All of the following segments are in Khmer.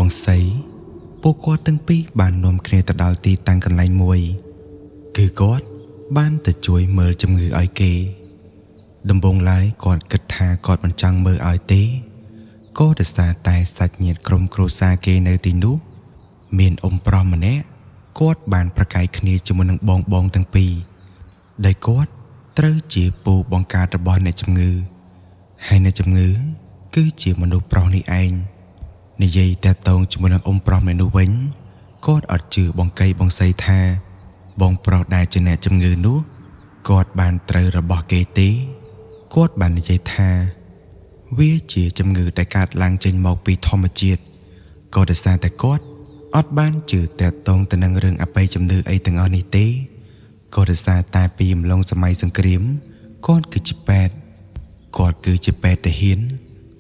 បងសីពួកគាត់ទាំងពីរបាននាំគ្នាទៅដល់ទីតាំងកន្លែងមួយគឺគាត់បានទៅជួយមើលជំងឺឲ្យគេដំបូងឡើយគាត់គិតថាគាត់មិនចង់មើលឲ្យទេក៏ដោយសារតែសាច់ញាតិក្រុមគ្រួសារគេនៅទីនោះមានអ៊ំប្រុសម្នាក់គាត់បានប្រកែកគ្នាជាមួយនឹងបងបងទាំងពីរដែលគាត់ត្រូវជាពូបង្កើតរបស់អ្នកជំងឺហើយអ្នកជំងឺគឺជាមនុស្សប្រុសនេះឯងនិយាយតាក់ទងជាមួយនឹងអ៊ំប្រុសម្នាក់នោះវិញគាត់អត់ជឿបងកៃបងសីថាបងប្រុសដែលជាអ្នកជំងឺនោះគាត់បានត្រូវរបស់គេទេគាត់បាននិយាយថាវាជាជំងឺដែលកើតឡើងចេញមកពីធម្មជាតិក៏ដោយសារតែគាត់អត់បានជឿតាក់ទងទៅនឹងរឿងអបិយជំនឿអីទាំងអស់នេះទេក៏ដោយសារតែពីអំឡុងសម័យសង្គ្រាមគាត់គឺជាពេទ្យគាត់គឺជាពេទ្យទាហាន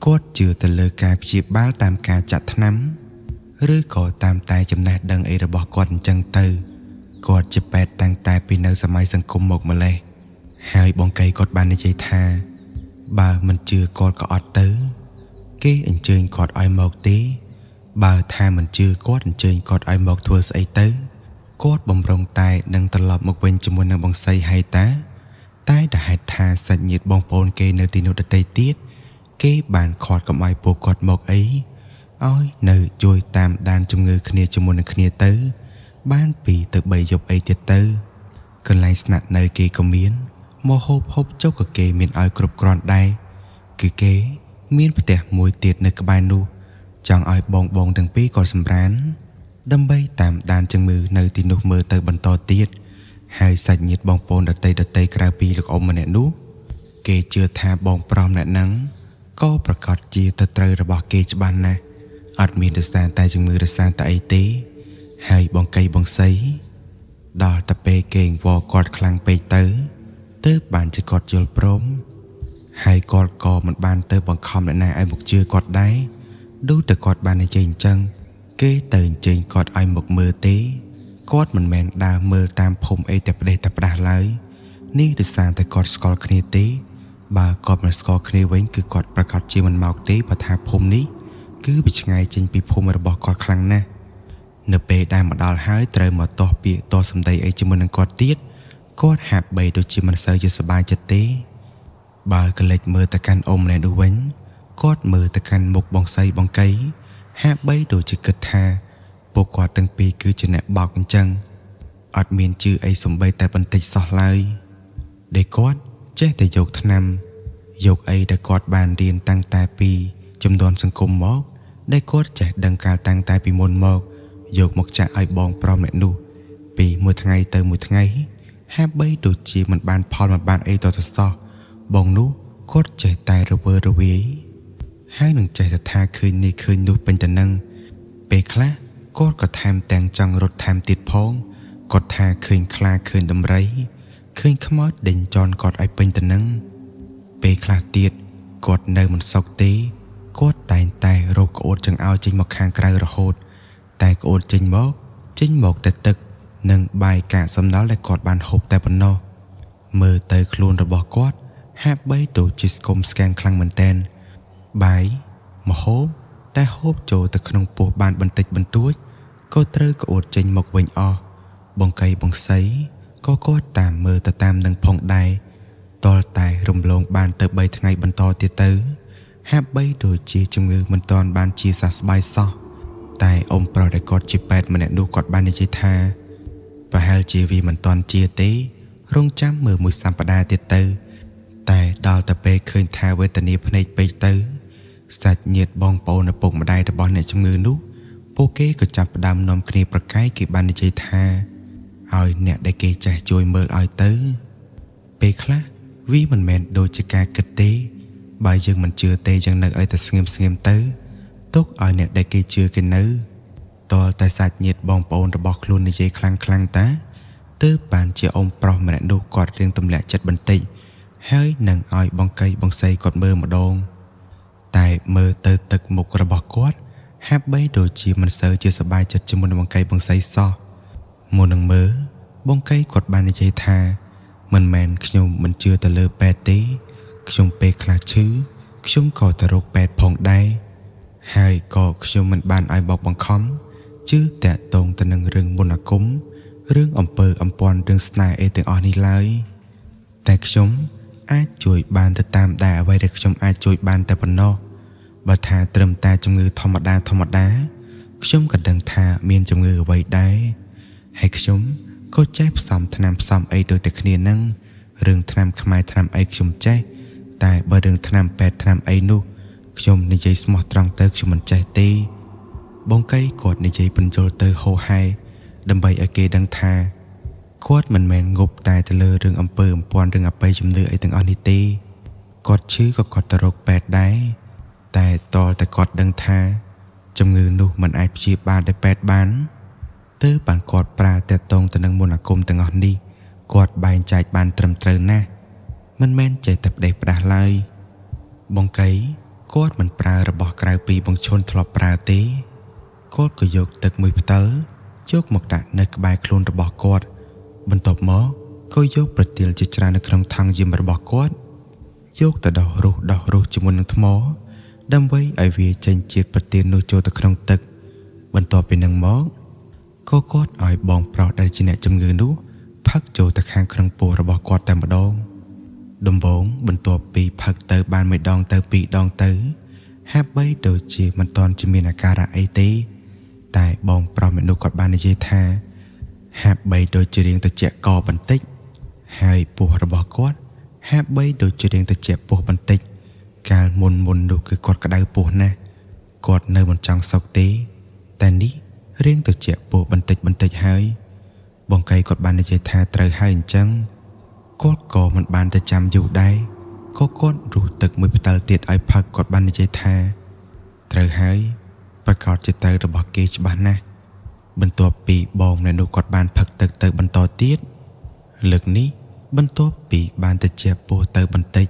គាត់ជឿទៅលើការព្យាបាលតាមការចាក់ថ្នាំឬក៏តាមតែចំណេះដឹងអីរបស់គាត់អញ្ចឹងទៅគាត់ជាពេទ្យតាំងតែពីនៅសម័យសង្គមមកម្លេះហើយបងកៃគាត់បាននិយាយថាបើមិនជឿគាត់ក៏អត់ទៅគេអញ្ជើញគាត់ឲ្យមកទេបើថាមិនជឿគាត់អញ្ជើញគាត់ឲ្យមកធ្វើស្អីទៅគាត់បំរុងតែនឹងត្រឡប់មកវិញជាមួយនឹងបងសីហើយតាតែដែលហេតុថាសាច់ញាតិបងប្អូនគេនៅទីនោះដទៃទៀតគេបានខាត់កុំឲ្យពួកគាត់មកអីឲ្យនៅជួយតាមដានជំងឺគ្នាជាមួយនឹងគ្នាទៅបាន2ទៅ3យប់អីទៀតទៅកន្លែងស្នាក់នៅគេក៏មានមកហូបហូបចុកក៏គេមានឲ្យគ្រប់គ្រាន់ដែរគឺគេមានផ្ទះមួយទៀតនៅក្បែរនោះចង់ឲ្យបងបងទាំងពីរក៏សម្រានដើម្បីតាមដានជំងឺនៅទីនោះមើលទៅបន្តទៀតហើយសាច់ញាតិបងប្អូនដតីដតីក្រៅពីលោកអ៊ំម្នាក់នោះគេជឿថាបងប្រុសម្នាក់ហ្នឹងក៏ប្រកាសជាទៅត្រូវរបស់គេច្បាស់ណាស់អត់មានរសារតែជំងឺរសារតែអីទេហើយបងកៃបងសីដល់តែពេលគេអង្វរគាត់ខ្លាំងពេកទៅទើបបានជាគាត់យល់ព្រមហើយគាត់ក៏មិនបានទៅបង្ខំអ្នកណាឲ្យមកជឿគាត់ដែរដូចតែគាត់បាននិយាយអញ្ចឹងគេទៅអញ្ជើញគាត់ឲ្យមកមើលទេគាត់មិនមែនដើរមើលតាមភូមិអីតែផ្ដេសតែផ្ដាស់ឡើយនេះដោយសារតែគាត់ស្គាល់គ្នាទេបើគាត់មិនស្គាល់គ្នាវិញគឺគាត់ប្រកាសជាមិនមកទេព្រោះថាភូមិនេះគឺវាឆ្ងាយចេញពីភូមិរបស់គាត់ខ្លាំងណាស់នៅពេលដែលមកដល់ហើយត្រូវមកទាស់ពាក្យទាស់សម្ដីអីជាមួយនឹងគាត់ទៀតគាត់ហាក់បីដូចជាមិនសូវជាសប្បាយចិត្តទេបើកលិចមើលទៅកាន់អ៊ំម្នាក់នោះវិញគាត់មើលទៅកាន់មុខបងសីបងកៃហាក់បីដូចជាគិតថាពួកគាត់ទាំងពីរគឺជាអ្នកបោកអញ្ចឹងអត់មានជឿអីសំបីតែបន្តិចសោះឡើយដែលគាត់ចេះតែយកថ្នាំយកអីដែលគាត់បានរៀនតាំងតែពីចំនួនសង្គមមកដែលគាត់ចេះដឹងកាលតាំងតែពីមុនមកយកមកចាក់ឲ្យបងប្រុសម្នាក់នោះពីមួយថ្ងៃទៅមួយថ្ងៃហាក់បីដូចជាមិនបានផលមិនបានអីតទៅសោះបងនោះគាត់ចេះតែរវើរវាយហើយនឹងចេះតែថាឃើញនេះឃើញនោះពេញទៅនឹងពេលខ្លះគាត់ក៏ថែមទាំងចង់រត់ថែមទៀតផងគាត់ថាឃើញខ្លាឃើញដំរីឃើញខ្មោចដេញចន់គាត់ឲ្យពេញទៅនឹងពេលខ្លះទៀតគាត់នៅមិនសុខទេគាត់តែងតែរកក្អួតចង្អោរចេញមកខាងក្រៅរហូតតែក្អួតចេញមកតែទឹកនិងបាយកាកសំណល់ដែលគាត់បានហូបតែប៉ុណ្ណោះមើលទៅខ្លួនរបស់គាត់ហាក់បីដូចជាស្គមស្គាំងខ្លាំងមែនទែនបាយម្ហូបដែលហូបចូលទៅក្នុងពោះបានបន្តិចបន្តួចក៏ត្រូវក្អួតចេញមកវិញអស់បងកៃបងសីក៏គាត់តាមមើលទៅតាមនឹងផងដែរតលតែរំលងបានទៅ3ថ្ងៃបន្តទៀតទៅហាក់បីដូចជាជំងឺមិនទាន់បានជាសះស្បើយសោះតែអ៊ំប្រុសដែលគាត់ជាពេទ្យម្នាក់នោះគាត់បាននិយាយថាប្រហែលជាវាមិនទាន់ជាទេរងចាំមើលមួយសប្តាហ៍ទៀតទៅតែដល់តែពេលឃើញថាវេទនាភ្នែកពេកទៅសាច់ញាតិបងប្អូនឪពុកម្ដាយរបស់អ្នកជំងឺនោះពួកគេក៏ចាប់ផ្ដើមនាំគ្នាប្រកែកគេបាននិយាយថាឲ្យអ្នកដែលគេចេះជួយមើលឲ្យទៅពេលខ្លះវាមិនមែនដូចជាការគិតទេបើយើងមិនជឿទេយើងនៅឲ្យតែស្ងៀមទៅទុកឲ្យអ្នកដែលគេជឿគេនៅតលតែសាច់ញាតិបងប្អូនរបស់ខ្លួននិយាយខ្លាំងខ្លាំងតាទើបបានជាអ៊ំប្រុសម្នាក់នោះគាត់រៀងទម្លាក់ចិត្តបន្តិចហើយនឹងឲ្យបងកៃបងសីគាត់មើលម្ដងតែមើលទៅទឹកមុខរបស់គាត់ហាក់បីដូចជាមិនសូវជាសប្បាយចិត្តជាមួយនឹងបងកៃបងសីសោះមុននឹងមើលបងកៃគាត់បាននិយាយថាមិនមែនខ្ញុំមិនជឿទៅលើពេទ្យទេខ្ញុំពេលខ្លះឈឺខ្ញុំក៏ទៅរកពេទ្យផងដែរ ហើយក៏ខ្ញុំមិនបានឲ្យបោកបង្ខំជឿតាក់ទងទៅនឹងរឿងមន្តអាគមរឿងអំពើអំព័ន្ធរឿងស្នេហ៍អីទាំងអស់នេះឡើយតែខ្ញុំអាចជួយបានទៅតាមដែលអ្វីដែលខ្ញុំអាចជួយបានតែប៉ុណ្ណោះបើថាត្រឹមតែជំងឺធម្មតាធម្មតាខ្ញុំក៏ដឹងថាមានជំងឺអ្វីដែរហើយខ្ញុំក៏ចេះផ្សំថ្នាំផ្សំអីដូចតែគ្នានឹងរឿងថ្នាំខ្មែរថ្នាំអីខ្ញុំចេះតែបើរឿងថ្នាំពេទ្យថ្នាំអីនោះខ្ញុំនិយាយស្មោះត្រង់ទៅខ្ញុំមិនចេះទេបងកៃគាត់និយាយបញ្យល់ទៅហោហែដើម្បីឲ្យគេដឹងថាគាត់មិនមែនងប់តែទៅលើរឿងអំពើអំព័ន្ធរឿងអបិយជំនឿអីទាំងអស់នេះទេគាត់ឈឺក៏គាត់ទៅរកពេទ្យដែរតែតលតែគាត់ដឹងថាជំងឺនោះមិនអាចព្យាបាលដោយពេទ្យបានទើបបានគាត់ប្រើតាក់ទងទៅនឹងមន្តអាគមទាំងអស់នេះគាត់បែងចែកបានត្រឹមត្រូវណាស់មិនមែនចេះតែផ្ដេសផ្ដាស់ឡើយបងកៃគាត់មិនប្រើរបស់ក្រៅពីបងឈុនធ្លាប់ប្រើទេគាត់ក៏យកទឹកមួយផ្តិលយកមកដាក់នៅក្បែរខ្លួនរបស់គាត់បន្ទាប់មកក៏យកប្រទាលជាច្រើននៅក្នុងថង់យាមរបស់គាត់យកទៅដោះរុះដោះរុះជាមួយនឹងថ្មដើម្បីឲ្យវាចេញជាតិប្រទាលនោះចូលទៅក្នុងទឹកបន្ទាប់ពីនឹងមកក៏គាត់ឲ្យបងប្រុសដែលជាអ្នកជំងឺនោះផឹកចូលទៅខាងក្នុងពោះរបស់គាត់តែម្ដងដំបូងបន្ទាប់ពីផឹកទៅបានមួយដងទៅពីរដងទៅហាក់បីដូចជាមិនទាន់ជាមានអាការៈអីទេតែបងប្រុសមនុស្សគាត់បាននិយាយថាហាក់បីដូចជារៀងត្រជាក់កបន្តិចហើយពោះរបស់គាត់ហាក់បីដូចជារៀងត្រជាក់ពោះបន្តិចកាលមុនមុននោះគឺគាត់ក្តៅពោះណាស់គាត់នៅមិនចង់សុកទេតែនេះរៀងត្រជាក់ពោះបន្តិចបន្តិចហើយបងកៃគាត់បាននិយាយថាត្រូវហើយអញ្ចឹងគាត់ក៏មិនបានទៅចាំយូរដែរក៏គាត់រុះទឹកមួយផ្តិលទៀតឲ្យផឹកគាត់បាននិយាយថាត្រូវហើយប្រកាសជាត្រូវរបស់គេច្បាស់ណាស់បន្ទាប់ពីបងម្នាក់នោះគាត់បានផឹកទឹកទៅបន្តទៀតលើកនេះបន្ទាប់ពីបានទៅជាពោះទៅបន្តិច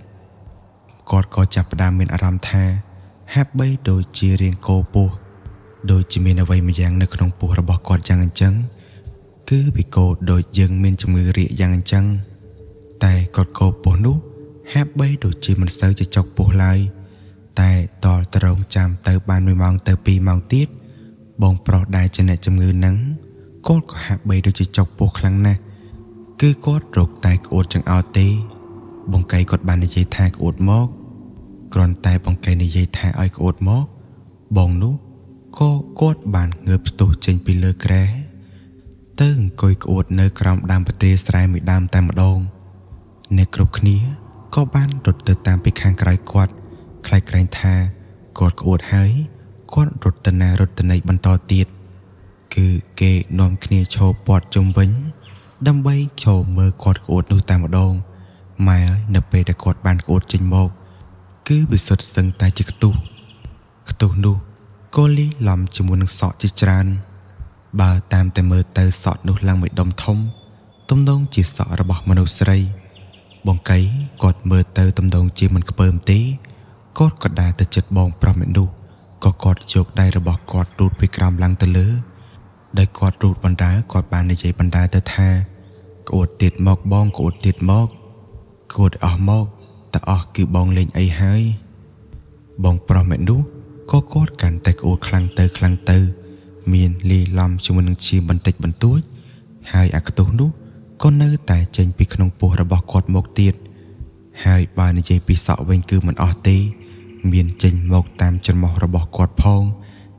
គាត់ក៏ចាប់ផ្ដើមមានអារម្មណ៍ថាហាក់បីដូចជារាងកោពោះដូចជាមានអ្វីម្យ៉ាងនៅក្នុងពោះរបស់គាត់យ៉ាងអញ្ចឹងគឺវាកោដូចយើងមានជំងឺរាកយ៉ាងអញ្ចឹងតែគាត់កោពោះនោះហាក់បីដូចជាមិនសូវជាចុកពោះឡើយតែតលត្រងចាំទៅបាន1ម៉ោងទៅ2ម៉ោងទៀតបងប្រុសដែលជាអ្នកជំងឺនឹងគាត់ក៏ហាក់បីដូចជាចុកពោះខ្លាំងណាស់គឺគាត់រកតែក្អួតចង្អោរទេបងកៃគាត់បាននិយាយថាក្អួតមកគ្រាន់តែបងកៃនិយាយថាឲ្យក្អួតមកបងនោះក៏គាត់បានងើបស្ទុះចេញពីលើគ្រែទៅអង្គុយក្អួតនៅក្រោមដើមពទ្រាស្រែមួយដើមតែម្ដងអ្នកគ្រប់គ្នាក៏បានរត់ទៅតាមពីខាងក្រោយគាត់ខ្លាចក្រែងថាគាត់ក្អួតហើយគាត់រត់ទៅណារត់ទៅណីបន្តទៀតគឺគេនាំគ្នាឈរព័ទ្ធជុំវិញដើម្បីចូលមើលគាត់ក្អួតនោះតែម្ដងម៉ែនៅពេលដែលគាត់បានក្អួតចេញមកគឺវាសុទ្ធសឹងតែជាខ្ទុះខ្ទុះនោះក៏លាយឡំជាមួយនឹងសក់ជាច្រើនបើតាមតែមើលទៅសក់នោះឡើងមួយដុំធំទំនងជាសក់របស់មនុស្សស្រីបងកៃគាត់មើលទៅទំនងជាមិនខ្ពើមទេគាត់ក៏ដើរទៅចិត្តបងប្រុសម្នាក់នោះក៏គាត់យកដៃរបស់គាត់រូតពីក្រោមឡើងទៅលើដោយគាត់រូតបណ្ដើគាត់បាននិយាយបណ្ដើទៅថាក្អួតទៀតមកបងក្អួតទៀតមកក្អួតអស់មកតើអស់គឺបងលេងអីហើយបងប្រុសម្នាក់នោះក៏គាត់កាន់តែក្អួតខ្លាំងទៅខ្លាំងទៅមានលាយឡំជាមួយនឹងឈាមបន្តិចបន្តួចហើយអាខ្ទុះនោះក៏នៅតែចេញពីក្នុងពោះរបស់គាត់មកទៀតហើយបើនិយាយពីសក់វិញគឺមិនអស់ទេមានចេញមកតាមច្រមុះរបស់គាត់ផង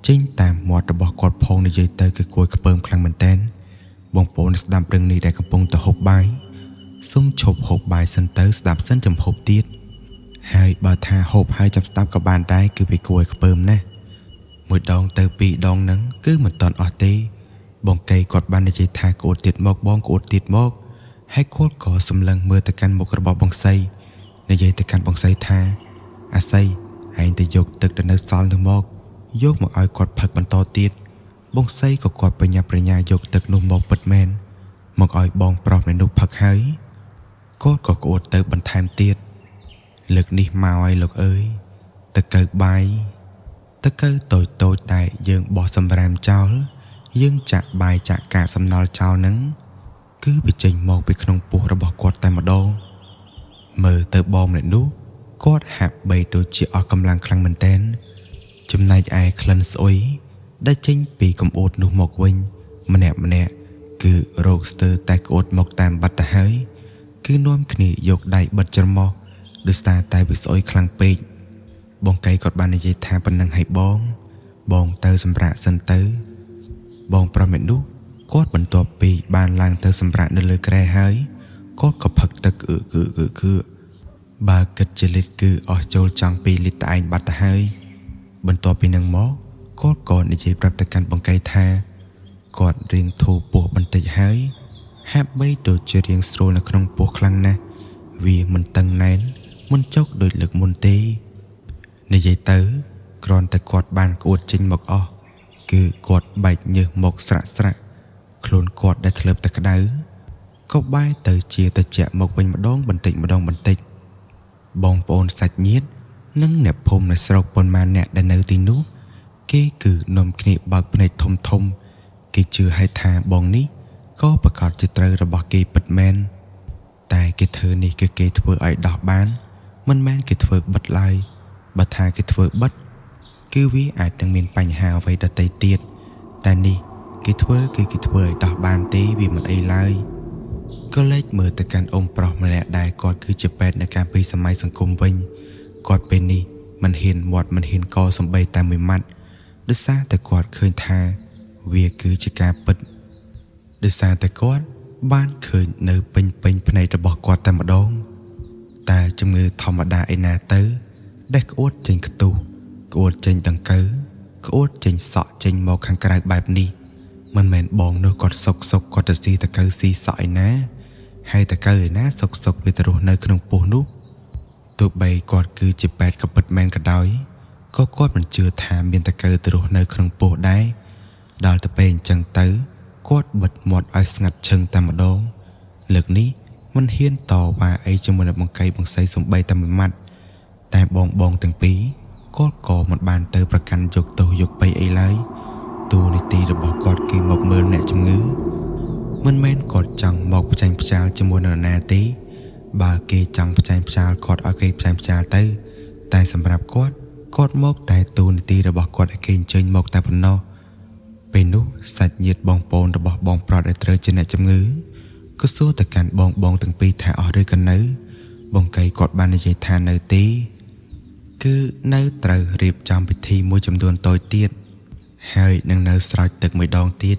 ចេញតាមមាត់របស់គាត់ផងនិយាយទៅគឺគួរខ្ពើមខ្លាំងមែនទែនបងប្អូនស្ដាប់រឿងនេះដែលកំពុងទៅហូបបាយសូមឈប់ហូបបាយសិនទៅស្ដាប់សិនចាំហូបទៀតហើយបើថាហូបហើយចាំស្ដាប់ក៏បានដែរគឺវាគួរឲ្យខ្ពើមណាស់មួយដងទៅពីរដងហ្នឹងគឺមិនទាន់អស់ទេបងកៃគាត់បាននិយាយថាក្អួតទៀតមកបងក្អួតទៀតមកហើយគាត់ក៏សម្លឹងមើលទៅកាន់មុខរបស់បងសីនិយាយទៅកាន់បងសីថាអាសីឯងទៅយកទឹកដែលនៅសល់នោះមកយកមកឲ្យគាត់ផឹកបន្តទៀតបងសីក៏គាត់បញ្ញាប្រញាយកទឹកនោះមកពិតមែនមកឲ្យបងប្រុសម្នាក់នោះផឹកហើយគាត់ក៏ក្អួតទៅបន្ថែមទៀតលើកនេះមកឲ្យលោកអើយតកៅបាយតកៅតូចតូចដែលយើងបោះសម្រាមចោលយើងចាក់បាយចាក់កាកសំណល់ចោលនឹងគឺវាចេញមកពីក្នុងពោះរបស់គាត់តែម្ដងមើលទៅបងម្នាក់នោះគាត់ហាក់បីដូចជាអស់កម្លាំងខ្លាំងមែនទែន ចំណែកឯក្លិនស្អុយដែលចេញពីកំអួតនោះមកវិញម្នាក់ម្នាក់គឺរោគស្ទើរតែក្អួតមកតាមបាត់ទៅហើយគឺនាំគ្នាយកដៃបិទច្រមុះដោយសារតែវាស្អុយខ្លាំងពេកបងកៃគាត់បាននិយាយថាប៉ុណ្ណឹងឲ្យបងបងទៅសម្រាកសិនទៅបងប្រុសម្នាក់នោះគាត់បន្ទាប់ពីបានឡើងទៅសម្រាកនៅលើគ្រែហើយគាត់ក៏ផឹកទឹកអឺគឺគឺគឺបើគិតជាលីត្រគឺអស់ចូលចង់2លីត្រតែឯងបាត់ទៅហើយបន្ទាប់ពីនឹងមកគាត់ក៏និយាយប្រាប់ទៅកាន់បងកៃថាគាត់រៀងធូរពោះបន្តិចហើយហាក់បីដូចជារៀងស្រួលនៅក្នុងពោះខ្លាំងណាស់វាមិនតឹងណែនមិនចុកដូចលើកមុនទេនិយាយទៅគ្រាន់តែគាត់បានក្អួតចេញមកអស់គឺគាត់បែកញើសមកស្រាក់ស្រាក់ខ្លួនគាត់ដែលធ្លាប់តែក្តៅក៏បែរទៅជាត្រជាក់មកវិញម្ដងបន្តិចម្ដងបន្តិចបងប្អូនសាច់ញាតិនិងអ្នកភូមិនៅស្រុកប៉ុន្មានអ្នកដែលនៅទីនោះគេគឺនាំគ្នាបើកភ្នែកធំធំគេជឿឲ្យថាបងនេះក៏ប្រកាសជាត្រូវរបស់គេពិតមែនតែគេធ្វើនេះគឺគេធ្វើឲ្យដោះបានមិនមែនគេធ្វើបិទឡើយបើថាគេធ្វើបិទគឺវាអាចនឹងមានបញ្ហាអ្វីដទៃទៀតតែនេះគេធ្វើគឺគេធ្វើឲ្យដោះបានទេវាមិនអីឡើយក៏លេចមើលទៅកាន់អ៊ំប្រុសម្នាក់ដែលគាត់គឺជាពេទ្យនៅកាលពីសម័យសង្គមវិញគាត់ពេលនេះមិនហ៊ានមាត់មិនហ៊ានកសំបីតែមួយម៉ាត់ដោយសារតែគាត់ឃើញថាវាគឺជាការពិតដោយសារតែគាត់បានឃើញនៅពេញពេញភ្នែករបស់គាត់តែម្ដងតែជំងឺធម្មតាឯណាទៅដែលក្អួតចេញខ្ទុះក្អួតចេញដង្កូវក្អួតចេញសក់ចេញមកខាងក្រៅបែបនេះមិនមែនបងនោះគាត់សុកសុកគាត់ទៅស៊ីតកៅស៊ីសក់ឯណាហើយតកៅឯណាសុកសុកវាទៅរស់នៅក្នុងពោះនោះទោះបីគាត់គឺជាពេទ្យក៏ពិតមែនក៏ដោយក៏គាត់មិនជឿថាមានតកៅទៅរស់នៅក្នុងពោះដែរដល់ទៅពេលអញ្ចឹងទៅគាត់បិទមាត់ឲ្យស្ងាត់ឈឹងតែម្ដងលើកនេះមិនហ៊ានតវ៉ាអីជាមួយនឹងបង្កៃបង្សីសំបីតែមួយម៉ាត់តែបងបងទាំងពីរគាត់ក៏មិនបានទៅប្រកាន់យកទោសយកបៃអីឡើយតួនាទីរបស់គាត់គឺមកមើលអ្នកជំងឺមិនមែនគាត់ចង់មកផ្ចាញ់ផ្ចាលជាមួយនឹងនរណាទេបើគេចង់ផ្ចាញ់ផ្ចាលគាត់ឲ្យគេផ្ចាញ់ផ្ចាលទៅតែសម្រាប់គាត់គាត់មកតែតួនាទីរបស់គាត់ឲ្យគេអញ្ជើញមកតែប៉ុណ្ណោះពេលនោះសាច់ញាតិបងប្អូនរបស់បងប្រុសដែលត្រូវជាអ្នកជំងឺក៏សួរទៅកាន់បងបងទាំងពីរថាអស់ឬក៏នៅបងកៃគាត់បាននិយាយថានៅទេគឺនៅត្រូវរៀបចំពិធីមួយចំនួនតូចទៀតហើយនឹងនៅស្រោចទឹកមួយដងទៀត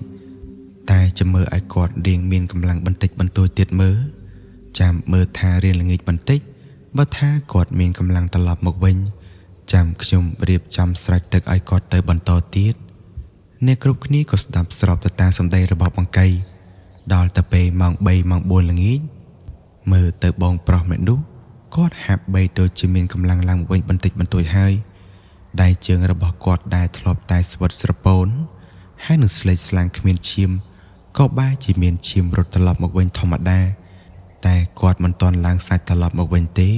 តែចាំមើលឲ្យគាត់រៀងមានកម្លាំងបន្តិចបន្តួចទៀតមើលចាំមើលថារៀងល្ងាចបន្តិចបើថាគាត់មានកម្លាំងត្រឡប់មកវិញចាំខ្ញុំរៀបចំស្រោចទឹកឲ្យគាត់ទៅបន្តទៀតអ្នកគ្រប់គ្នាក៏ស្ដាប់ស្របទៅតាមសម្ដីរបស់បង្កៃដល់ទៅពេលម៉ោង3ម៉ោង4ល្ងាចមើលទៅបងប្រុសម្នាក់នោះគាត់ហាក់បីដូចជាមានកម្លាំងឡើងវិញបន្តិចបន្តួចហើយដៃជើងរបស់គាត់ដែលធ្លាប់តែស្វិតស្រពោនហើយនឹងស្លេកស្លាំងគ្មានឈាមក៏បែរជាមានឈាមរត់ត្រឡប់មកវិញធម្មតាតែគាត់មិនទាន់ឡើងសាច់ត្រឡប់មកវិញទេ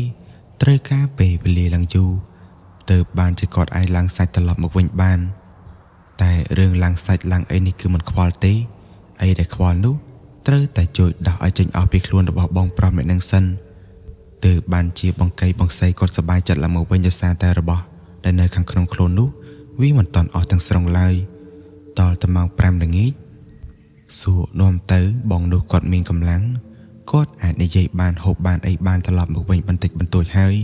ត្រូវការពេលវេលាឡើងយូរទើបបានជាគាត់អាចឡើងសាច់ត្រឡប់មកវិញបានតែរឿងឡើងសាច់ឡើងអីនេះគឺមិនខ្វល់ទេអីដែលខ្វល់នោះត្រូវតែជួយដោះឲ្យចេញអស់ពីខ្លួនរបស់បងប្រុសម្នាក់នឹងសិនទើបបានជាបង្កៃបង្សីគាត់សប្បាយចិត្តឡើងមកវិញដោយសារតែរបស់ដែលនៅខាងក្នុងខ្លួននោះវាមិនទាន់អស់ទាំងស្រុងឡើយដល់តែម៉ោង5ល្ងាចសួរនាំទៅបងនោះគាត់មានកម្លាំងគាត់អាចនិយាយបានហូបបានអីបានត្រឡប់មកវិញបន្តិចបន្តួចហើយ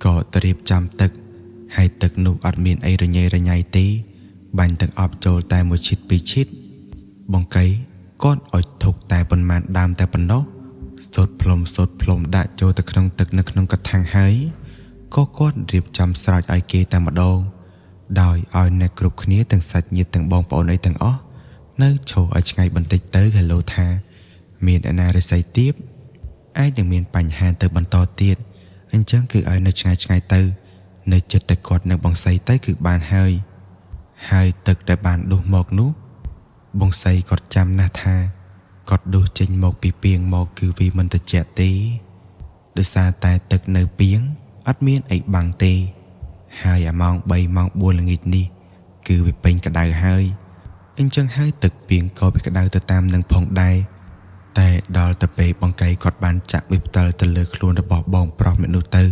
ក៏ទៅរៀបចំទឹកហើយទឹកនោះអត់មានអីរញ៉េរញ៉ៃទេបាញ់ទាំងអប់ចូលតែមួយឈិតពីរឈិតបង្កៃគាត់ឲ្យធុកតែប៉ុន្មានដើមតែប៉ុណ្ណោះសូត្រផ្លុំសូត្រផ្លុំដាក់ចូលទៅក្នុងទឹកនៅក្នុងកថាំងហើយក៏គាត់រៀបចំស្រោចឲ្យគេតែម្ដងដោយឲ្យអ្នកគ្រប់គ្នាទាំងសាច់ញាតិទាំងបងប្អូនអីទាំងអស់នៅឈរឲ្យឆ្ងាយបន្តិចទៅហេឡូថាមានអាណារិស័យទៀបអាចនឹងមានបញ្ហាទៅបន្តទៀតអញ្ចឹងគឺឲ្យនៅឆ្ងាយឆ្ងាយទៅនៅចិត្តតែគាត់នឹងបង្សីទៅគឺបានហើយហើយទឹកដែលបានដុសមកនោះបង្សីគាត់ចាំណាស់ថាគាត់ដុសចេញមកពីពាងមកគឺវាមិនត្រជាក់ទេដោយសារតែទឹកនៅពាងអត់មានអីបាំងទេហើយអាម៉ោង3ម៉ោង4ល្ងាចនេះគឺវាពេញក្តៅហើយអញ្ចឹងហើយទឹកពាងក៏វាក្តៅទៅតាមនឹងផងដែរតែដល់ទៅពេលបង្កៃគាត់បានចាក់វិផ្តិលទៅលើខ្លួនរបស់បងប្រុសម្នាក់នោះទៅ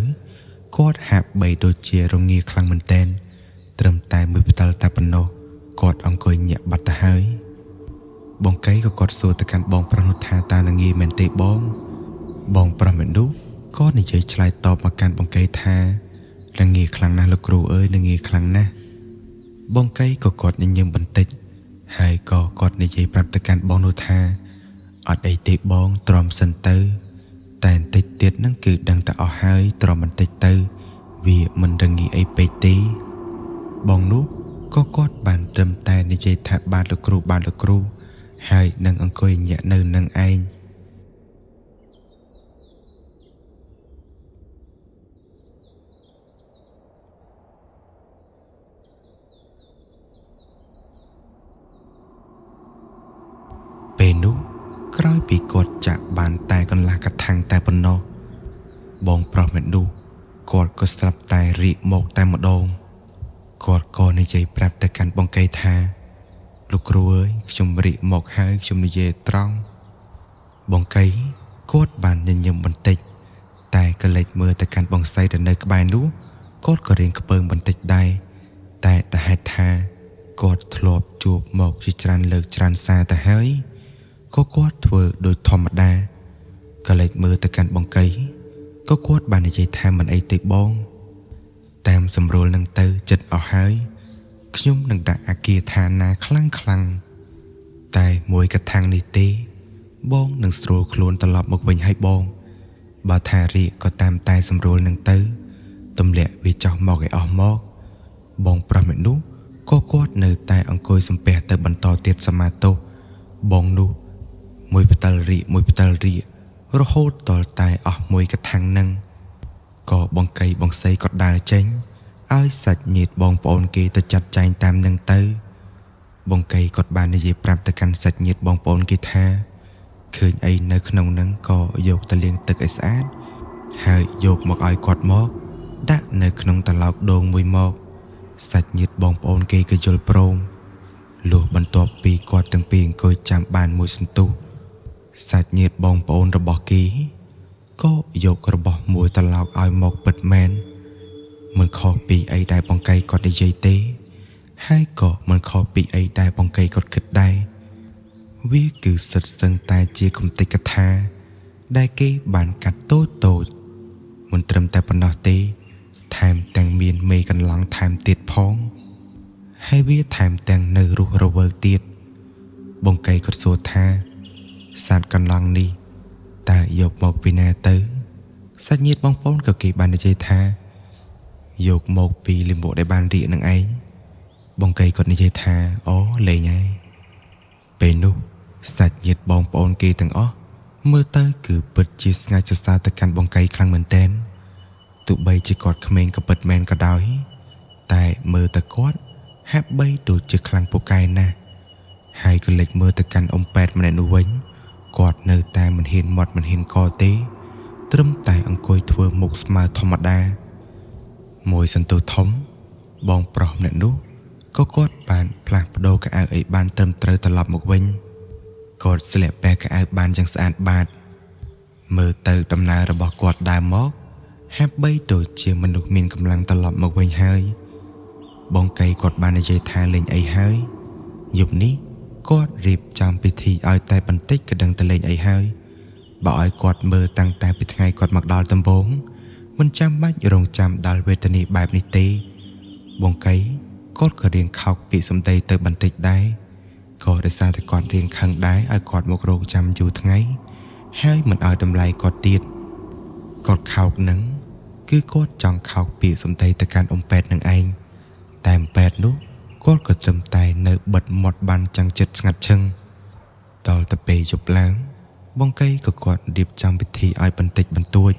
គាត់ហាក់បីដូចជារងាខ្លាំងមែនទែន ត្រឹមតែមួយផ្តិលតែប៉ុណ្ណោះគាត់អង្គុយញាក់បាត់ទៅហើយបងកៃក៏គាត់សួរទៅកាន់បងប្រុសនោះថាតើនឹងងាយមែនទេបងបងប្រុសម្នាក់នោះក៏និយាយឆ្លើយតបមកកាន់បងកៃថានឹងងាយខ្លាំងណាស់លោកគ្រូអើយនឹងងាយខ្លាំងណាស់បងកៃក៏គាត់ញញឹមបន្តិចហើយក៏គាត់និយាយប្រាប់ទៅកាន់បងនោះថាអត់អីទេបងទ្រាំសិនទៅតែបន្តិចទៀតនឹងគឺដឹងតែអស់ហើយទ្រាំបន្តិចទៅវាមិនរងាអីពេកទេបងនោះក៏គាត់បានត្រឹមតែនិយាយថាបាទលោកគ្រូបាទលោកគ្រូហើយនឹងអង្គុយញាក់នៅនឹងឯងពេលនោះក្រោយពីគាត់ចាក់បានតែកន្លះកថាំងតែប៉ុណ្ណោះបងប្រុសម្នាក់នោះគាត់ក៏ស្រាប់តែរៀកមកតែម្ដងគាត់ក៏និយាយប្រាប់ទៅកាន់បងកៃថាលោកគ្រូអើយខ្ញុំរៀកមកហើយខ្ញុំនិយាយត្រង់បងកៃគាត់បានញញឹមបន្តិចតែក៏លេចមើលទៅកាន់បងស្រីដែលនៅក្បែរនោះគាត់ក៏រៀងខ្ពើមបន្តិចដែរតែតែហេតុថាគាត់ធ្លាប់ជួបមកជាច្រើនលើកច្រើនសារទៅហើយក៏គាត់ធ្វើដូចធម្មតាក៏លេចមើលទៅកាន់បងកៃក៏គាត់បាននិយាយថាមិនអីទេបងតាមសម្រួលនឹងទៅចិត្តអស់ហើយខ្ញុំនឹងដាក់អាគារឋានណាខ្លាំងខ្លាំងតែមួយកថាំងនេះទេបងនឹងស្រួលខ្លួនត្រឡប់មកវិញហើយបងបើថារៀកក៏តាមតែសម្រួលនឹងទៅទម្លាក់វាចោះមកឲ្យអស់មកបងប្រុសម្នាក់នោះក៏គាត់នៅតែអង្គុយសំពះទៅបន្តទៀតសមាទោសបងនោះមួយផ្តិលរៀកមួយផ្តិលរៀករហូតដល់តែអស់មួយកថាំងនឹងក៏បងកៃបងសីក៏ដើរចេញឲ្យសាច់ញាតិបងប្អូនគេទៅចាត់ចែងតាមនឹងទៅបងកៃគាត់បាននិយាយប្រាប់ទៅកាន់សាច់ញាតិបងប្អូនគេថាឃើញអីនៅក្នុងនឹងក៏យកទៅលាងទឹកឲ្យស្អាតហើយយកមកឲ្យគាត់មកដាក់នៅក្នុងត្រឡោកដូងមួយមកសាច់ញាតិបងប្អូនគេក៏យល់ព្រមលុះបន្ទាប់ពីគាត់ទាំងពីរអង្គុយចាំបានមួយសន្ទុះសាច់ញាតិបងប្អូនរបស់គេក៏យករបស់មួយត្រឡោកឲ្យមកពិតមែនមិនខុសពីអីដែលបងកៃគាត់និយាយទេហើយក៏មិនខុសពីអីដែលបងកៃគាត់គិតដែរវាគឺសិតសឹងតែជាកំទេចកថាដែលគេបានកាត់តូចតូចមិនត្រឹមតែប៉ុណ្ណោះទេថែមទាំងមានមេកន្លងថែមទៀតផងហើយវាថែមទាំងនៅរស់រវើកទៀតបងកៃគាត់សួរថាសត្វកន្លងនេះតើយកមកពីណាទៅសាច់ញាតិបងប្អូនក៏គេបាននិយាយថាយកមកពីលិមដែលបានរៀកនឹងឯងបងកៃគាត់និយាយថាអូលេងហើយពេលនោះសាច់ញាតិបងប្អូនគេទាំងអស់មើលទៅគឺពិតជាស្ងាត់សរសើរទៅកាន់បងកៃខ្លាំងមែនទែនទោះបីជាគាត់ក្មេងក៏ពិតមែនក៏ដោយតែមើលទៅគាត់ហាក់បីដូចជាខ្លាំងពូកែណាស់ហើយក៏លេចមើលទៅកាន់អ៊ំប៉ែតម្នាក់នោះវិញគាត់នៅតែមិនហ៊ានមាត់មិនហ៊ានកទេត្រឹមតែអង្គុយធ្វើមុខស្មើធម្មតាមួយសន្ទុះធំបងប្រុសម្នាក់នោះក៏គាត់បានផ្លាស់ប្ដូរកៅអៅអីបានត្រឹមត្រូវត្រឡប់មកវិញគាត់ស្លៀកពាក់កៅអៅបានយ៉ាងស្អាតបាតមើលទៅដំណើររបស់គាត់ដើមមកហាក់បីដូចជាមនុស្សមានកម្លាំងត្រឡប់មកវិញហើយបងកៃគាត់បាននិយាយថាលេងអីហើយយប់នេះគាត់រៀបចំពិធីឲ្យតែបន្តិចក៏ដឹងទៅលេងអីហើយបើឲ្យគាត់មើលតាំងតែពីថ្ងៃគាត់មកដល់ដំបូងមិនចាំបាច់រងចាំដល់វេទនាបែបនេះទេបងកៃគាត់ក៏រៀងខោកពាក្យសម្ដីទៅបន្តិចដែរក៏ដោយសារតែគាត់រៀងខឹងដែរឲ្យគាត់មករងចាំយូរថ្ងៃហើយមិនឲ្យតម្លៃគាត់ទៀតគាត់ខោកនឹងគឺគាត់ចង់ខោកពាក្យសម្ដីទៅកាន់អ៊ំប៉ែតនឹងឯងតែអ៊ំប៉ែតនោះគាត់ក៏ត្រឹមតែនៅបិទមាត់បានចាំងចិត្តស្ងាត់ឈឹងដល់ទៅពេលយប់ឡើងបងកៃក៏គាត់រៀបចំពិធីឲ្យបន្តិចបន្តួច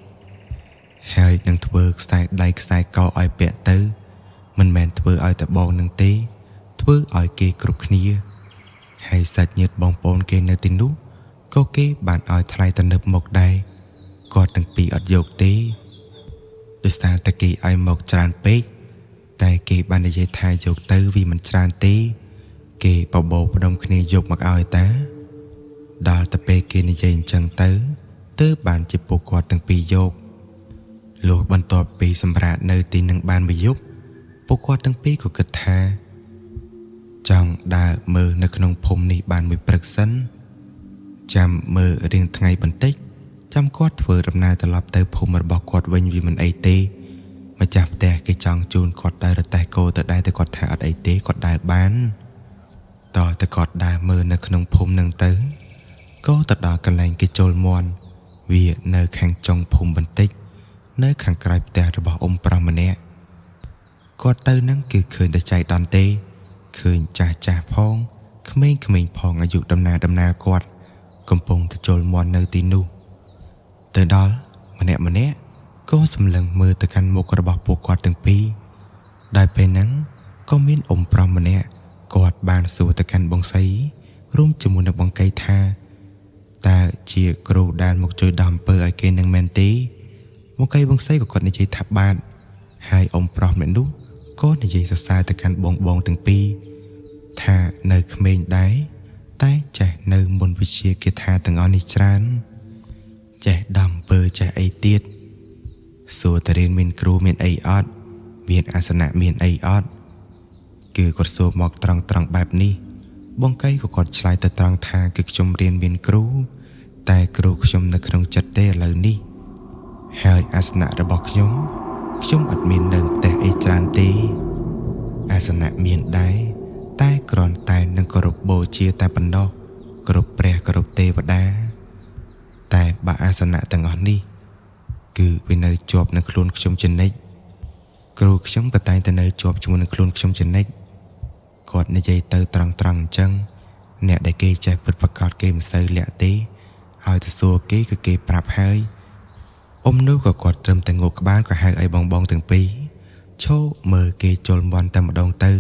ហើយនឹងធ្វើខ្សែដៃខ្សែកឲ្យពាក់ទៅមិនមែនធ្វើឲ្យតែបងនឹងទេធ្វើឲ្យគេគ្រប់គ្នាហើយសាច់ញាតិបងប្អូនគេនៅទីនោះក៏គេបានឲ្យថ្លៃទំនើបមកដែរគាត់ទាំងពីរអត់យកទេដោយសារតែគេឲ្យមកច្រើនពេកតែគេបាននិយាយថាយកទៅវាមិនច្រើនទេគេបបោផ្ដុំគ្នាយកមកឲ្យតាដល់ទៅពេលគេនិយាយអញ្ចឹងទៅទើបបានជាពួកគាត់ទាំងពីរយកលុះបន្ទាប់ពីសម្រាកនៅទីនឹងបានមួយយប់ ពួកគាត់ទាំងពីរក៏គិតថាចង់ដើរមើលនៅក្នុងភូមិនេះបានមួយព្រឹកសិនចាំមើលរៀងថ្ងៃបន្តិចចាំគាត់ធ្វើដំណើរត្រឡប់ទៅភូមិរបស់គាត់វិញវាមិនអីទេម្ចាស់ផ្ទះគេចង់ជូនគាត់ទៅរទេះគោទៅដែរតែគាត់ថាអត់អីទេគាត់ដើរបានតតែគាត់ដើរមើលនៅក្នុងភូមិនឹងទៅក៏ទៅដល់កន្លែងគេចូលមន់វានៅខាងចុងភូមិបន្តិចនៅខាងក្រោយផ្ទះរបស់អ៊ំប្រុសម្នាក់គាត់ទៅនឹងគឺឃើញតែចៃដន្យទេឃើញចាស់ចាស់ផងក្មេងៗផងអាយុដំណើរគាត់កំពុងទៅចូលមន់នៅទីនោះទៅដល់ម្នាក់ៗក៏សម្លឹងមើលទៅកាន់មុខរបស់ពួកគាត់ទាំងពីរដែលពេលហ្នឹងក៏មានអ៊ំប្រុសម្នាក់គាត់បានសួរទៅកាន់បងស្រីរួមជាមួយនឹងបងកៃថាតើជាគ្រូដែលមកជួយដោះអំពើឲ្យគេនឹងមែនទេបងកៃបងស្រីក៏គាត់និយាយថាបាទហើយអ៊ំប្រុសម្នាក់នោះក៏និយាយសរសើរទៅកាន់បងទាំងពីរថានៅក្មេងដែរតែចេះនៅមុនវិជ្ជាគាថាទាំងអស់នេះច្រើនចេះដំអំពើចេះអីទៀតសួរតរៀនមានគ្រូមានអីអត់មានអាសនៈមានអីអត់គឺគាត់សួរមកត្រង់បែបនេះបងកៃក៏គាត់ឆ្លើយទៅត្រង់ថាគឺខ្ញុំរៀនមានគ្រូតែគ្រូខ្ញុំនៅក្នុងចិត្តទេឥឡូវនេះហើយអាសនៈរបស់ខ្ញុំអត់មាននៅផ្ទះអីច្រើនទេអាសនៈមានដែរតែគ្រាន់តែនឹងគោរពបូជាតែប៉ុណ្ណោះគោរពព្រះគោរពទេវតាតែបើអាសនៈទាំងអស់នេះគឺវានៅជាប់នឹងខ្លួនខ្ញុំជានិច្ចគ្រូខ្ញុំក៏តែងតែនៅជាប់ជាមួយនឹងខ្លួនខ្ញុំជានិច្ចគាត់និយាយទៅត្រង់អញ្ចឹងអ្នកដែលគេចេះពិតប្រាកដគេមិនសូវលាក់ទេឲ្យទៅសួរគេគឺគេប្រាប់ហើយអ៊ំនោះក៏គាត់ត្រឹមតែងក់ក្បាលក៏ហៅឲ្យបងទាំងពីរឈរមើលគេជល់មន់តែម្ដងទៅ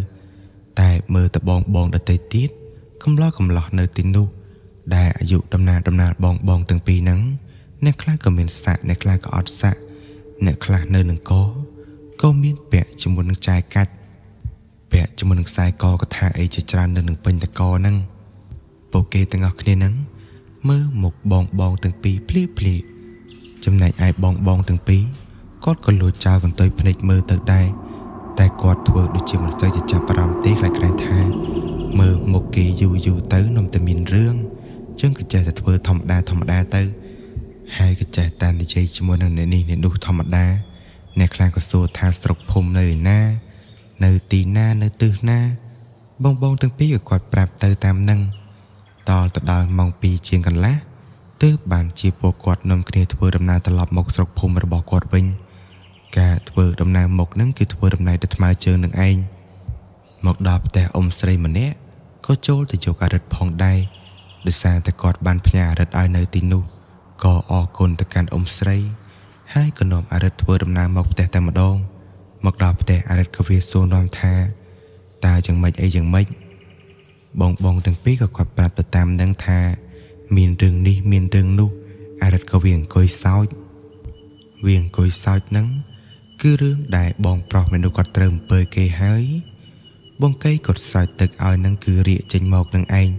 តែមើលទៅបងដទៃទៀតកំឡោះនៅទីនោះដែលអាយុដំណើរបងទាំងពីរហ្នឹងអ្នកខ្លះក៏មានសាក់អ្នកខ្លះក៏អត់សាក់អ្នកខ្លះនៅនឹងកក៏មានពាក់ជាមួយនឹងចែកាច់ពាក់ជាមួយនឹងខ្សែកកថាអីជាច្រើននៅនឹងពេញតកហ្នឹងពួកគេទាំងអស់គ្នាហ្នឹងមើលមុខបងទាំងពីរភ្លាចំណែកឯបងទាំងពីរគាត់ក៏លួចចោលកន្ទុយភ្នែកមើលទៅដែរតែគាត់ធ្វើដូចជាមិនសូវจะចាប់អារម្មណ៍ទេខ្លាចក្រែងថាមើលមុខគេយូរទៅនាំតែមានរឿងចឹងក៏ចេះតែធ្វើធម្មតាទៅហើយក៏ចេះតែនិយាយជាមួយនឹងអ្នកនេះអ្នកនោះធម្មតាអ្នកខ្លះក៏សួរថាស្រុកភូមិនៅឯណានៅទីណានៅទិសណាបងទាំងពីរក៏គាត់ប្រាប់ទៅតាមនឹងតទៅដល់ម៉ោង2ជាងកន្លះទើបបានជាពួកគាត់នាំគ្នាធ្វើដំណើរត្រឡប់មកស្រុកភូមិរបស់គាត់វិញការធ្វើដំណើរមកនឹងគឺធ្វើដំណើរទៅថ្មើរជើងនឹងឯងមកដល់ផ្ទះអ៊ំស្រីម្នាក់ក៏ចូលទៅយកអារិទ្ធផងដែរដោយសារតែគាត់បានផ្ញើអារិទ្ធឲ្យនៅទីនោះក៏អរគុណទៅកាន់អ៊ំស្រីហើយក៏នាំអារិទ្ធធ្វើដំណើរមកផ្ទះតែម្ដងមកដល់ផ្ទះអារិទ្ធក៏វាសួរនាំថាតើយ៉ាងម៉េចអីយ៉ាងម៉េចបងទាំងពីរក៏គាត់ប្រាប់ទៅតាមនឹងថាមានរឿងនេះមានរឿងនោះអារិទ្ធក៏វាអង្គុយសោចហ្នឹងគឺរឿងដែលបងប្រុសមនុស្សគាត់ត្រូវអំពើគេហើយបងកៃគាត់ស្រោចទឹកឲ្យនឹងគឺរាកចេញមកនឹងឯង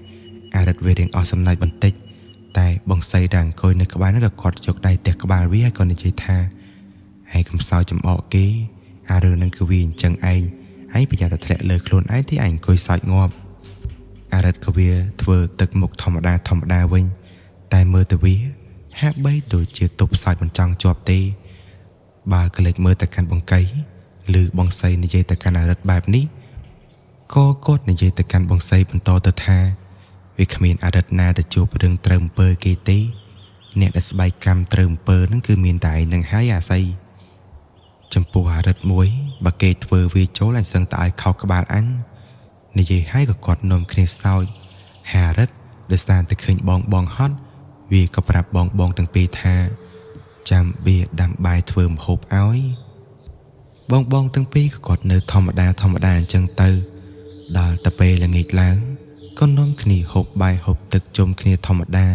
អារិទ្ធវារៀងអស់សំណើចបន្តិចតែបងស្រីដែលអង្គុយនៅក្បែរនោះក៏គាត់យកដៃទះក្បាលវាហើយក៏និយាយថាឯងកំសោយចំអកគេអារឿងនឹងគឺវាអញ្ចឹងឯងឯងប្រយ័ត្នតែធ្លាក់លើខ្លួនឯងទីឯងអង្គុយសោចងាប់អារិទ្ធក៏វាធ្វើទឹកមុខធម្មតាវិញតែមើលទៅវាហាក់បីដូចជាទប់សោចមិនចង់ជាប់ទេបើក្លេចមើលទៅកាន់បងកៃឬបងស្រីនិយាយទៅកាន់អារិទ្ធបែបនេះក៏គាត់និយាយទៅកាន់បងស្រីបន្តទៅថាវាគ្មានអារិទ្ធណាទៅជួបរឿងត្រូវអំពើគេទេអ្នកដែលស្បែកកម្មត្រូវអំពើនឹងគឺមានតែឯងនឹងហើយអាស័យចំពោះអារិទ្ធមួយបើគេធ្វើវាចូលអញសឹងតែឲ្យខោក្បាលអញនិយាយហើយក៏គាត់នាំគ្នាសោចហារិទ្ធដោយសារតែឃើញបងហត់វាក៏ប្រាប់បងទាំងពីរថាចាំវាដាំបាយធ្វើម្ហូបឲ្យបងទាំងពីរក៏គាត់នៅធម្មតាអញ្ចឹងទៅដល់តែពេលល្ងាចឡើងក៏នាំគ្នាហូបបាយហូបទឹកជុំគ្នាធម្មតា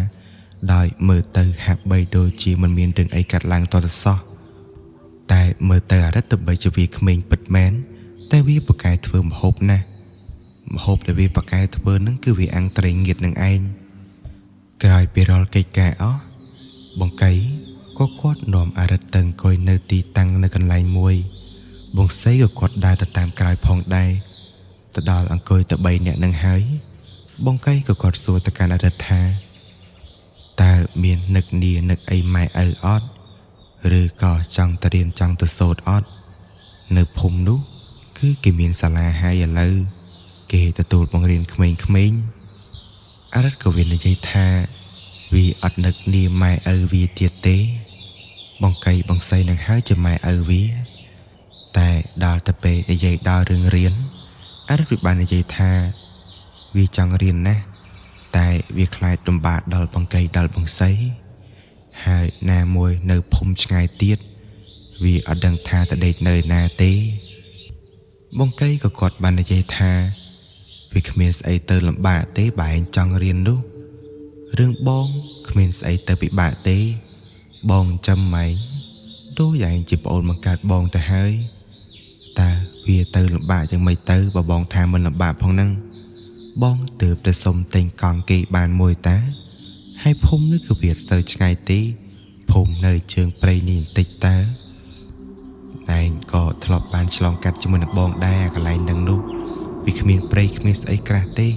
ដោយមើលទៅហាក់បីដូចជាមិនមានរឿងអីកាត់ឡើងតទៅសោះតែមើលទៅអារិទ្ធទៅបីជាវាក្មេងពិតមែនតែវាពូកែធ្វើម្ហូបណាស់ម្ហូបដែលវាពូកែធ្វើនឹងគឺវាអាំងត្រីងៀតនឹងឯងក្រោយពីរាល់កិច្ចការអស់បងកៃក៏គាត់នាំអារិទ្ធទៅអង្គុយនៅទីតាំងនៅកន្លែងមួយ បងសីក៏គាត់ដើរទៅតាមក្រោយផងដែរទៅដល់អង្គុយទៅ3នាក់នឹងហើយបងកៃក៏គាត់សួរទៅកាន់អរិទ្ធថាតើមាននឹកនានឹកអីម៉ែឪអត់ឬក៏ចង់ទៅរៀនចង់ទៅសូត្រអត់នៅភូមិនោះគឺគេមានសាលាហើយឥឡូវគេទទួលបង្រៀនក្មេងៗអរិទ្ធក៏វានិយាយថាវាអត់នឹកនាម៉ែឪវាទៀតទេបងកៃបងសីនឹងហើយជាម៉ែឪវាតែដល់ទៅពេលនិយាយដល់រឿងរៀនអរិទ្ធវាបាននិយាយថាវាចង់រៀនណាស់តែវាខ្លាចលំបាកដល់បងកៃដល់បងសីហើយណាមួយនៅភូមិឆ្ងាយទៀតវាអត់ដឹងថាតដេកនៅណាទេបងកៃក៏គាត់បាននិយាយថាវាគ្មានស្អីទៅលំបាកទេបើឯងចង់រៀននោះរឿងបងគ្មានស្អីទៅពិបាកទេបងចាំម៉ែងដូចឯងជាប្អូនបង្កើតបងទៅហើយតើវាទៅលំបាកយ៉ាងម៉េចទៅបើបងថាមិនលំបាកផងហ្នឹងបងទើបទៅសុំទិញកង់គេបានមួយតាហើយភូមិនេះគឺវាស្ទើរឆ្ងាយទេភូមិនៅជើងព្រៃនេះបន្តិចតើឯងក៏ធ្លាប់បានឆ្លងកាត់ជាមួយនឹងបងដែរអាកន្លែងនឹងនោះវាគ្មានព្រៃគ្មានស្អីក្រាស់ទេ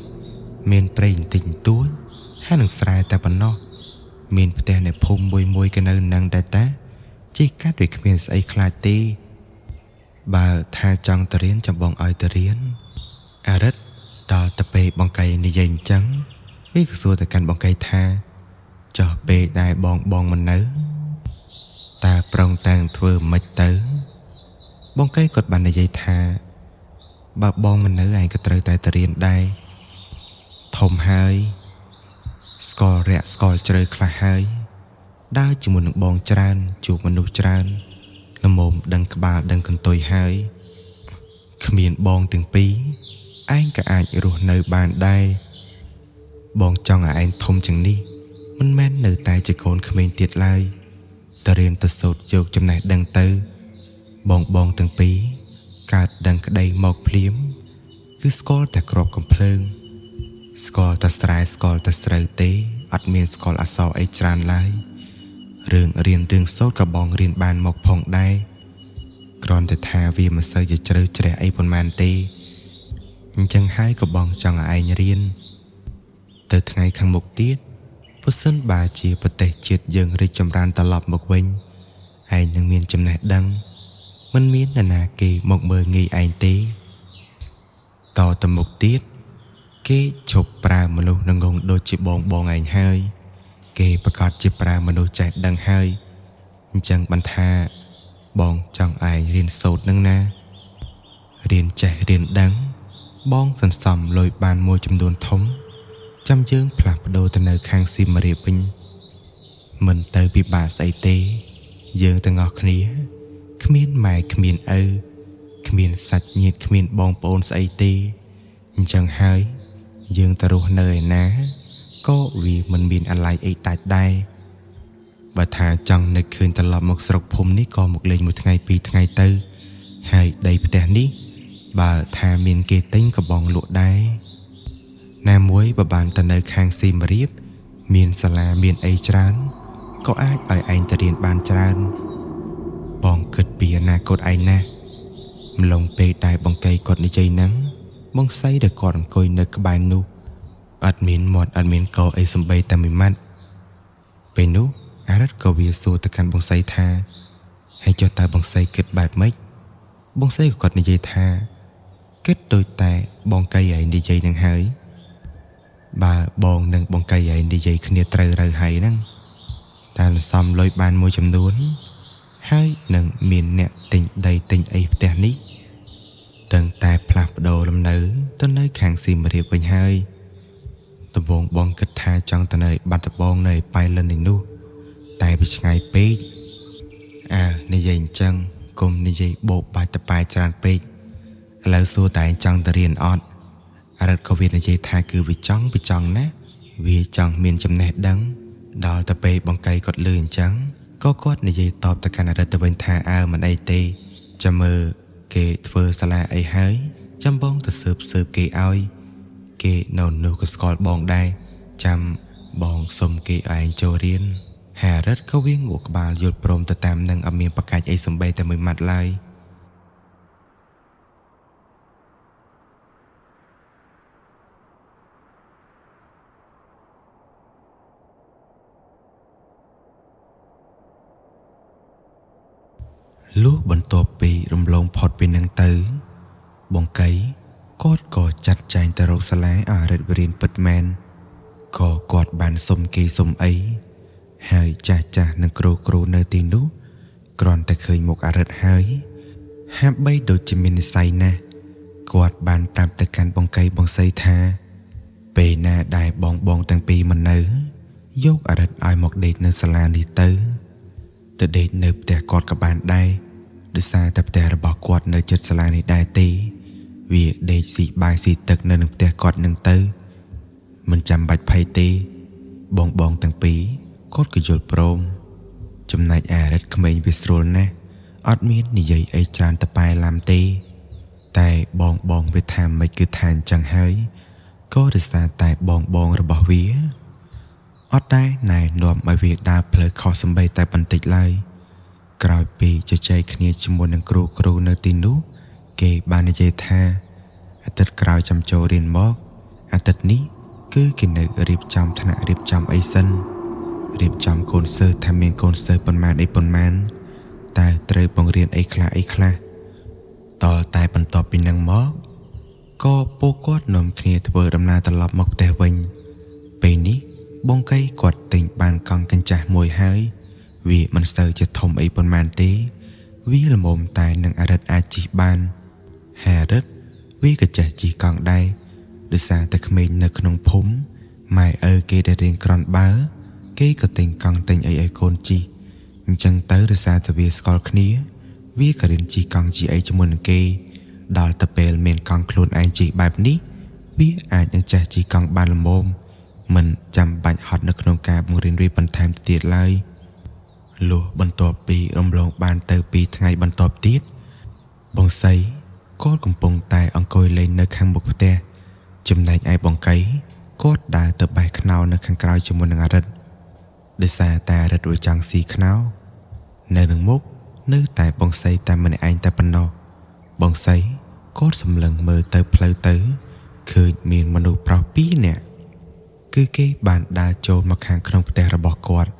មានព្រៃបន្តិចបន្តួចហើយនឹងស្រែតែប៉ុណ្ណោះមានផ្ទះនៅភូមិមួយមួយក៏នៅនឹងដែរតាជិះកាត់វាគ្មានស្អីខ្លាចទេបើថាចង់ទៅរៀនចាំបងឲ្យទៅរៀនអរិទ្ធដល់ទៅពេលបងកៃនិយាយអញ្ចឹងវាក៏សួរទៅកាន់បងកៃថាចោះពេលដែលបងបងមិននៅតើប្រុងតាំងធ្វើមិនទៅបងកៃគាត់បាននិយាយថាបើបងមិននៅឯងក៏ត្រូវតែទៅរៀនដែរធំហើយស្គាល់រាក់ស្គាល់ជ្រៅខ្លះហើយដើរជាមួយនឹងបងច្រើនជួបមនុស្សច្រើនល្មមដឹងក្បាលដឹងកន្ទុយហើយគ្មានបងទាំងពីរឯងក៏អាចរស់នៅបានដែរបងចង់ឲ្យឯងធំជាងនេះមិនមែននៅតែជាកូនក្មេងទៀតឡើយទៅរៀនទៅសូត្រយកចំណេះដឹងទៅបងបងទាំងពីរកើតដឹងក្តីមកភ្លាមគឺស្គាល់តែក្របកំភ្លើងស្គាល់តែស្រែស្គាល់តែស្រូវទេអត់មានស្គាល់អក្សរអីច្រើនឡើយរឿងរៀនរឿងសូត្រក៏បងរៀនបានមកផងដែរគ្រាន់តែថាវាមិនសូវជាជ្រៅជ្រះអីប៉ុន្មានទេអញ្ចឹងហើយក៏បងចង់ឲ្យឯងរៀនទៅថ្ងៃខាងមុខទៀតបើសិនបើជាប្រទេសជាតិយើងរីកចម្រើនត្រឡប់មកវិញឯងនឹងមានចំណេះដឹងមិនមាននរណាគេមកមើលងាយឯងទេតទៅមុខទៀតគេឈប់ប្រើមនុស្សងងដូចជាបងបងឯងហើយគេប្រកាសជាប្រើមនុស្សចេះដឹងហើយអញ្ចឹងបានថាបងចង់ឯងរៀនសូត្រនឹងណារៀនចេះរៀនដឹងបងសន្សំលុយបានមួយចំនួនធំចាំយើងផ្លាស់ប្ដូរទៅនៅខាងសៀមរាបវិញមិនទៅពិបាកស្អីទេយើងទាំងអស់គ្នាគ្មានម៉ែគ្មានឪគ្មានសាច់ញាតិគ្មានបងប្អូនស្អីទេអញ្ចឹងហើយយើងទៅរស់នៅឯណាក៏វាមិនមានអាល័យអីដាច់ដែរបើថាចង់នឹកឃើញត្រឡប់មកស្រុកភូមិនេះក៏មកលេងមួយថ្ងៃពីរថ្ងៃទៅហើយដីផ្ទះនេះបើថាមានគេទិញក៏បងលក់ដែរណាមួយបើបានទៅនៅខាងសៀមរាបមានសាលាមានអីច្រើនក៏អាចឲ្យឯងទៅរៀនបានច្រើនបងគិតពីអនាគតឯងណាស់ម្លងពេលដែលបងកៃគាត់និយាយហ្នឹងបងសីដែលគាត់អង្គុយនៅក្បែរនោះអត់មានមាត់អត់មានកអីសំបីតែមួយម៉ាត់ពេលនោះអរិទ្ធក៏វាសួរទៅកាន់បងសីថាហើយចុះតើបងសីគិតបែបម៉េចបងសីក៏គាត់និយាយថាគិតដូចតែបងកៃឯងនិយាយនឹងហើយបើបងនិងបងកៃឯងនិយាយគ្នាត្រូវរើហើយហ្នឹងតែសំលុយបានមួយចំនួនហើយនឹងមានអ្នកទិញដីទិញអីផ្ទះនេះដឹងតែផ្លាស់ប្ដូរលំនៅទៅនៅខាងសៀមរាបវិញហើយដំបូងបងគិតថាចង់ទៅនៅបាត់ដំបងនៅប៉ៃលិននេះនោះតែវាឆ្ងាយពេកអើនិយាយអញ្ចឹងគុំនិយាយបោកបាច់តប៉ែច្រើនពេកឥឡូវសួរតែឯងចង់ទៅរៀនអត់អរិទ្ធក៏វានិយាយថាគឺវាចង់ណាវាចង់មានចំណេះដឹងដល់ទៅពេលបងកៃគាត់លឺអញ្ចឹងក៏គាត់និយាយតបទៅកាន់អរិទ្ធទៅវិញថាអើមិនអីទេចាំមើលគេធ្វើសាលាអីហើយចាំបងទៅស៊ើបគេឲ្យគេនៅនោះក៏ស្គាល់បងដែរចាំបងសុំគេឲ្យឯងចូលរៀនហើយអរិទ្ធក៏វាងក់ក្បាលយល់ព្រមទៅតាមនឹងអត់មានប្រកាច់អីសំបីតែមួយម៉ាត់ឡើយ។ លុះបន្ទាប់ពីរំលងផុតពីនឹងទៅ បងកៃគាត់ក៏ចាត់ចែងទៅរកសាលាអរិទ្ធរៀនពិតមែនក៏គាត់បានសុំគេសុំអីហើយចាស់ចាស់និងគ្រូគ្រូនៅទីនោះគ្រាន់តែឃើញមុខអរិទ្ធហើយហាក់បីដូចជាមាននិស័យណាស់គាត់បានប្រាប់ទៅកាន់បងកៃបងសីថាពេលណាដែលបងបងទាំងពីរមិននៅយកអរិទ្ធឲ្យមកដេកនៅសាលានេះទៅទៅដេកនៅផ្ទះគាត់ក៏បានដែរដោយសារតែផ្ទះរបស់គាត់នៅជិតសាលានេះដែរទេវាដេកស៊ីបាយស៊ីទឹកនៅនឹងផ្ទះគាត់នឹងទៅមិនចាំបាច់ភ័យទេបងបងទាំងពីរគាត់ក៏យល់ព្រមចំណែកអារិទ្ធក្មេងវាស្រួលណាស់អត់មាននិយាយអីច្រើនតប៉ែឡាំទេតែបងបងវាថាមិនគឺថាអញ្ចឹងហើយក៏ដោយសារតែបងបងរបស់វាអត់ដែរណែនាំឲ្យវាដើរផ្លូវខុសសំបីតែបន្តិចឡើយក្រោយពីជជែកគ្នាជាមួយនឹងគ្រូគ្រូនៅទីនោះគេបាននិយាយថាអាទិត្យក្រោយចាំចូលរៀនមកអាទិត្យនេះគឺគេនៅរៀបចំថ្នាក់រៀបចំអីសិនរៀបចំកូនសិស្សថាមានកូនសិស្សប៉ុន្មានអីប៉ុន្មានតើត្រូវបង្រៀនអីខ្លះអីខ្លះតលតែបន្ទាប់ពីនឹងមកក៏ពួកគាត់នាំគ្នាធ្វើដំណើរត្រឡប់មកផ្ទះវិញពេលនេះបងកៃគាត់ទិញបានកង់កញ្ចាស់មួយហើយវាមិនសូវជាធំអីប៉ុន្មានទេវាល្មមតែនឹងអរិទ្ធអាចជិះបានហើយអរិទ្ធវាក៏ចេះជិះកង់ដែរដោយសារតែក្មេងនៅក្នុងភូមិម៉ែឪគេដែលរៀងក្រន់បើគេក៏ទិញកង់ទិញអីឲ្យកូនជិះអញ្ចឹងទៅដោយសារតែវាស្គាល់គ្នាវាក៏រៀនជិះកង់ជិះអីជាមួយនឹងគេដល់ទៅពេលមានកង់ខ្លួនឯងជិះបែបនេះវាអាចនឹងចេះជិះកង់បានល្មមមិនចាំបាច់ហត់នៅក្នុងការបង្រៀនវាបន្ថែមទៅទៀតឡើយលុះបន្ទាប់ពីរំលងបានទៅ2ថ្ងៃបន្ទាប់ទៀតបងសីគាត់កំពុងតែអង្គុយលេងនៅខាងមុខផ្ទះចំណែកឯបងកៃគាត់ដើរទៅបេះខ្នោនៅខាងក្រោយជាមួយនឹងអរិទ្ធដោយសារតែអរិទ្ធវាចង់ស៊ីខ្នោនៅនឹងមុខនៅតែបងសីតែម្នាក់ឯងតែប៉ុណ្ណោះបងសីគាត់សម្លឹងមើលទៅផ្លូវទៅឃើញមានមនុស្សប្រុស2នាក់គឺគេបានដើរចូលមកខាងក្នុងផ្ទះរបស់គាត់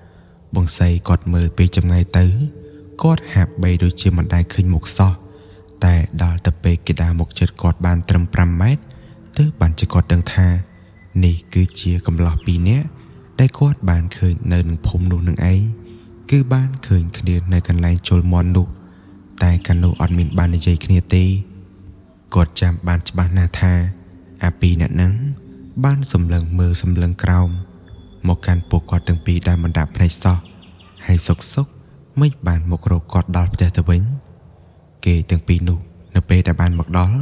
បងសីគាត់មើលពីចម្ងាយទៅគាត់ហាក់បីដូចជាមិនដែលឃើញមុខសោះតែដល់ទៅពេលគេដើរមកជិតគាត់បានត្រឹម5ម៉ែត្រទើបបានជាគាត់ដឹងថានេះគឺជាកំឡោះ2នាក់ដែលគាត់បានឃើញនៅនឹងភូមិនោះនឹងឯងគឺបានឃើញគ្នានៅកន្លែងជលមាន់នោះតែកាលនោះអត់មានបាននិយាយគ្នាទេគាត់ចាំបានច្បាស់ណាស់ថាអាពីរអ្នកហ្នឹងបានសម្លឹងមើលសម្លឹងក្រោមមកកាន់ពួកគាត់ទាំងពីរដែលមិនដាក់ភ្នែកសោះហើយសុកសុកមិនបានមករកគាត់ដល់ផ្ទះទៅវិញគេទាំងពីរនោះនៅពេលដែលបានមកដល់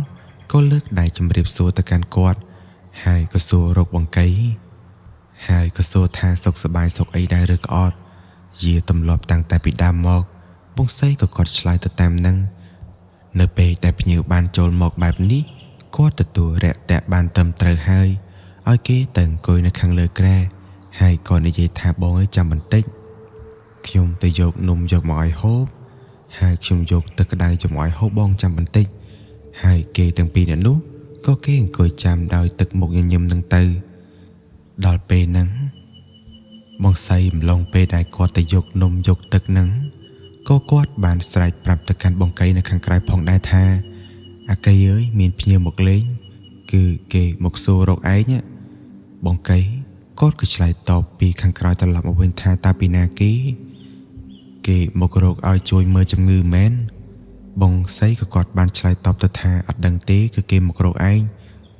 ក៏លើកដៃជម្រាបសួរទៅកាន់គាត់ហើយក៏សួររកបងកៃហើយក៏សួរថាសុខសប្បាយសុខអីដែរឬក៏អត់យាទម្លាប់តាំងតែពីដើមមកបងសីក៏គាត់ឆ្លើយទៅតាមនឹងនៅពេលដែលភ្ញៀវបានចូលមកបែបនេះគាត់ទទួលរាក់ទាក់បានត្រឹមត្រូវហើយឲ្យគេទៅអង្គុយនៅខាងលើគ្រែហើយក៏និយាយថាបងអើយចាំបន្តិចខ្ញុំទៅយកនំយកមកឲ្យហូបហើយខ្ញុំយកទឹកក្តៅយកមកឲ្យហូបបងចាំបន្តិចហើយគេទាំងពីរអ្នកនោះក៏គេអង្គុយចាំដោយទឹកមុខញញឹមនឹងទៅដល់ពេលហ្នឹងបងសីអំឡុងពេលដែលគាត់ទៅយកនំយកទឹកហ្នឹងក៏គាត់បានស្រែកប្រាប់ទៅកាន់បងកៃនៅខាងក្រៅផងដែរថាអាកៃអើយមានភ្ញៀវមកលេងគឺគេមកសួររកឯងបងកៃគាត់ក៏ឆ្លើយតបពីខាងក្រោយត្រឡប់មកវិញថាតើពីណាគេគេមករកឲ្យជួយមើលជំងឺមែនបងសីក៏គាត់បានឆ្លើយតបទៅថាអត់ដឹងទេគឺគេមករកឯង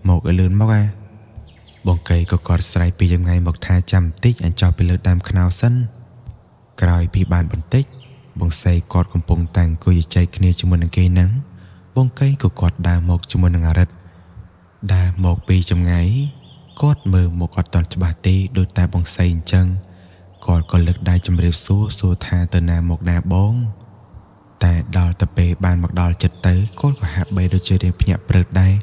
មកឲ្យលឿនមកអាបងកៃក៏គាត់ស្រែកពីចម្ងាយមកថាចាំបន្តិចអញចោះពីលើដើមខ្នោសិនក្រោយពីបានបន្តិចបងសីគាត់កំពុងតែអង្គុយជជែកគ្នាជាមួយនឹងគេហ្នឹងបងកៃក៏គាត់ដើរមកជាមួយនឹងអរិទ្ធដើរមកពីចម្ងាយគាត់មើលមកអត់ទាន់ច្បាស់ទេដូចតែបងសីអញ្ចឹងគាត់ក៏លើកដៃជម្រាបសួរសួរថាទៅណាមកណាបងតែដល់ទៅពេលបានមកដល់ចិត្តទៅគាត់ក៏ហាក់បីដូចជារៀងភ្ញាក់ព្រឺតដែរ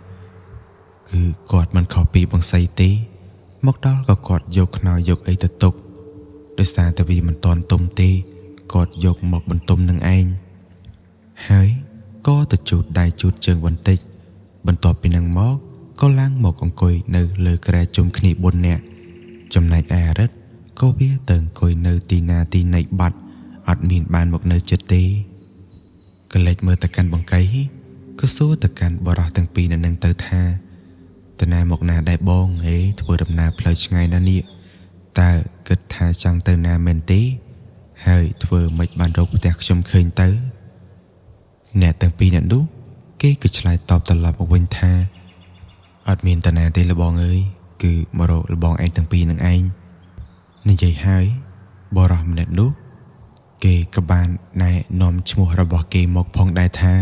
គឺគាត់មិនខុសពីបងសីទេមកដល់ក៏គាត់យកខ្នើយយកអីទៅទុកដោយសារតែវាមិនទាន់ទុំទេគាត់យកមកបន្ទុំនឹងឯងហើយក៏ទៅជូតដៃជូតជើងបន្តិចបន្ទាប់ពីនឹងមកក៏ឡើងមកអង្គុយនៅលើគ្រែជុំគ្នា4នាក់ចំណែកឯអរិទ្ធក៏វាទៅអង្គុយនៅទីណាទីណីបាត់អត់មានបានមកនៅចិត្តទេ ក៏លេចមើលទៅកាន់បង្កៃក៏សួរទៅកាន់បរោះទាំងពីរនៅនឹងទៅថាទៅណាមកណាដែរបងហេធ្វើដំណើរផ្លូវឆ្ងាយណាស់នេះតើគិតថាចង់ទៅណាមែនទេហើយធ្វើមិនបានរកផ្ទះខ្ញុំឃើញទៅអ្នកទាំងពីរអ្នកនោះគេក៏ឆ្លើយតបត្រឡប់មកវិញថាអត់មានតាណាទេលបងអើយគឺមករកលបងឯងទាំងពីរនឹងឯងនិយាយហើយបរោះម្នាក់នោះគេក៏បានណែនាំឈ្មោះរបស់គេមកផងដែរថា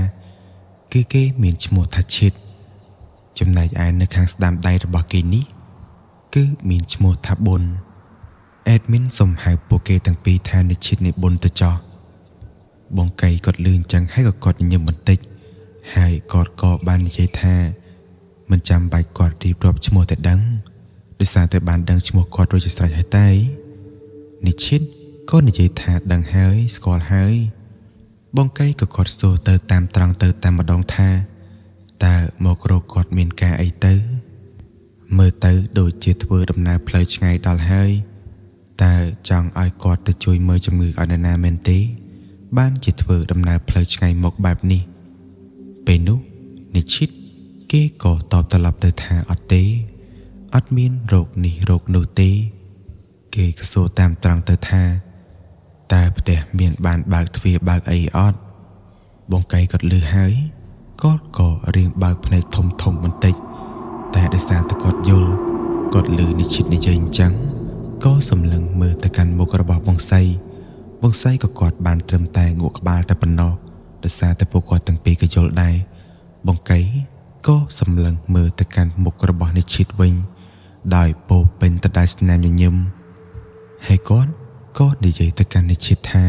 គឺគេមានឈ្មោះថាឈិតចំណែកឯនៅខាងស្ដាំដៃរបស់គេនេះគឺមានឈ្មោះថាប៊ុនអេដមីនសូមហៅពួកគេទាំងពីរថានិឈិតនៃប៊ុនទៅចោះបងកៃគាត់លឺអញ្ចឹងហើយក៏គាត់ញញឹមបន្តិចហើយគាត់ក៏បាននិយាយថាមិនចាំបាច់គាត់រៀបរាប់ឈ្មោះតែដឹងដោយសារតែបានដឹងឈ្មោះគាត់រួចជាស្រេចហើយតែនិឈិតក៏និយាយថាដឹងហើយស្គាល់ហើយបងកៃក៏គាត់សួរទៅតាមត្រង់ទៅតាមម្ដងថាតើមករកគាត់មានការអីទៅមើលទៅដូចជាធ្វើដំណើរផ្លូវឆ្ងាយដល់ហើយតើចង់ឲ្យគាត់ទៅជួយមើលជំងឺឲ្យនរណាមែនទេបានជាធ្វើដំណើរផ្លូវឆ្ងាយមកបែបនេះពេលនោះនិឈិតគេក៏តបត្រឡប់ទៅថាអត់ទេអត់មានរោគនេះរោគនោះទេគេក៏សួរតាមត្រង់ទៅថាតើផ្ទះមានបានបើកទ្វារបើកអីអត់បងកៃគាត់លឺហើយគាត់ក៏រៀងបើកភ្នែកធំធំបន្តិចតែដោយសារតែគាត់យល់គាត់លឺនិឈិតនិយាយអញ្ចឹងក៏សម្លឹងមើលទៅកាន់មុខរបស់បងសីបងសីក៏គាត់បានត្រឹមតែងក់ក្បាលតែប៉ុណ្ណោះដោយសារតែពួកគាត់ទាំងពីរក៏យល់ដែរបងកៃក៏សម្លឹងមើលទៅកាន់មុខរបស់និឈិតវិញដោយពោពេញទៅដោយស្នាមញញឹមហើយគាត់ក៏និយាយទៅកាន់និឈិតថា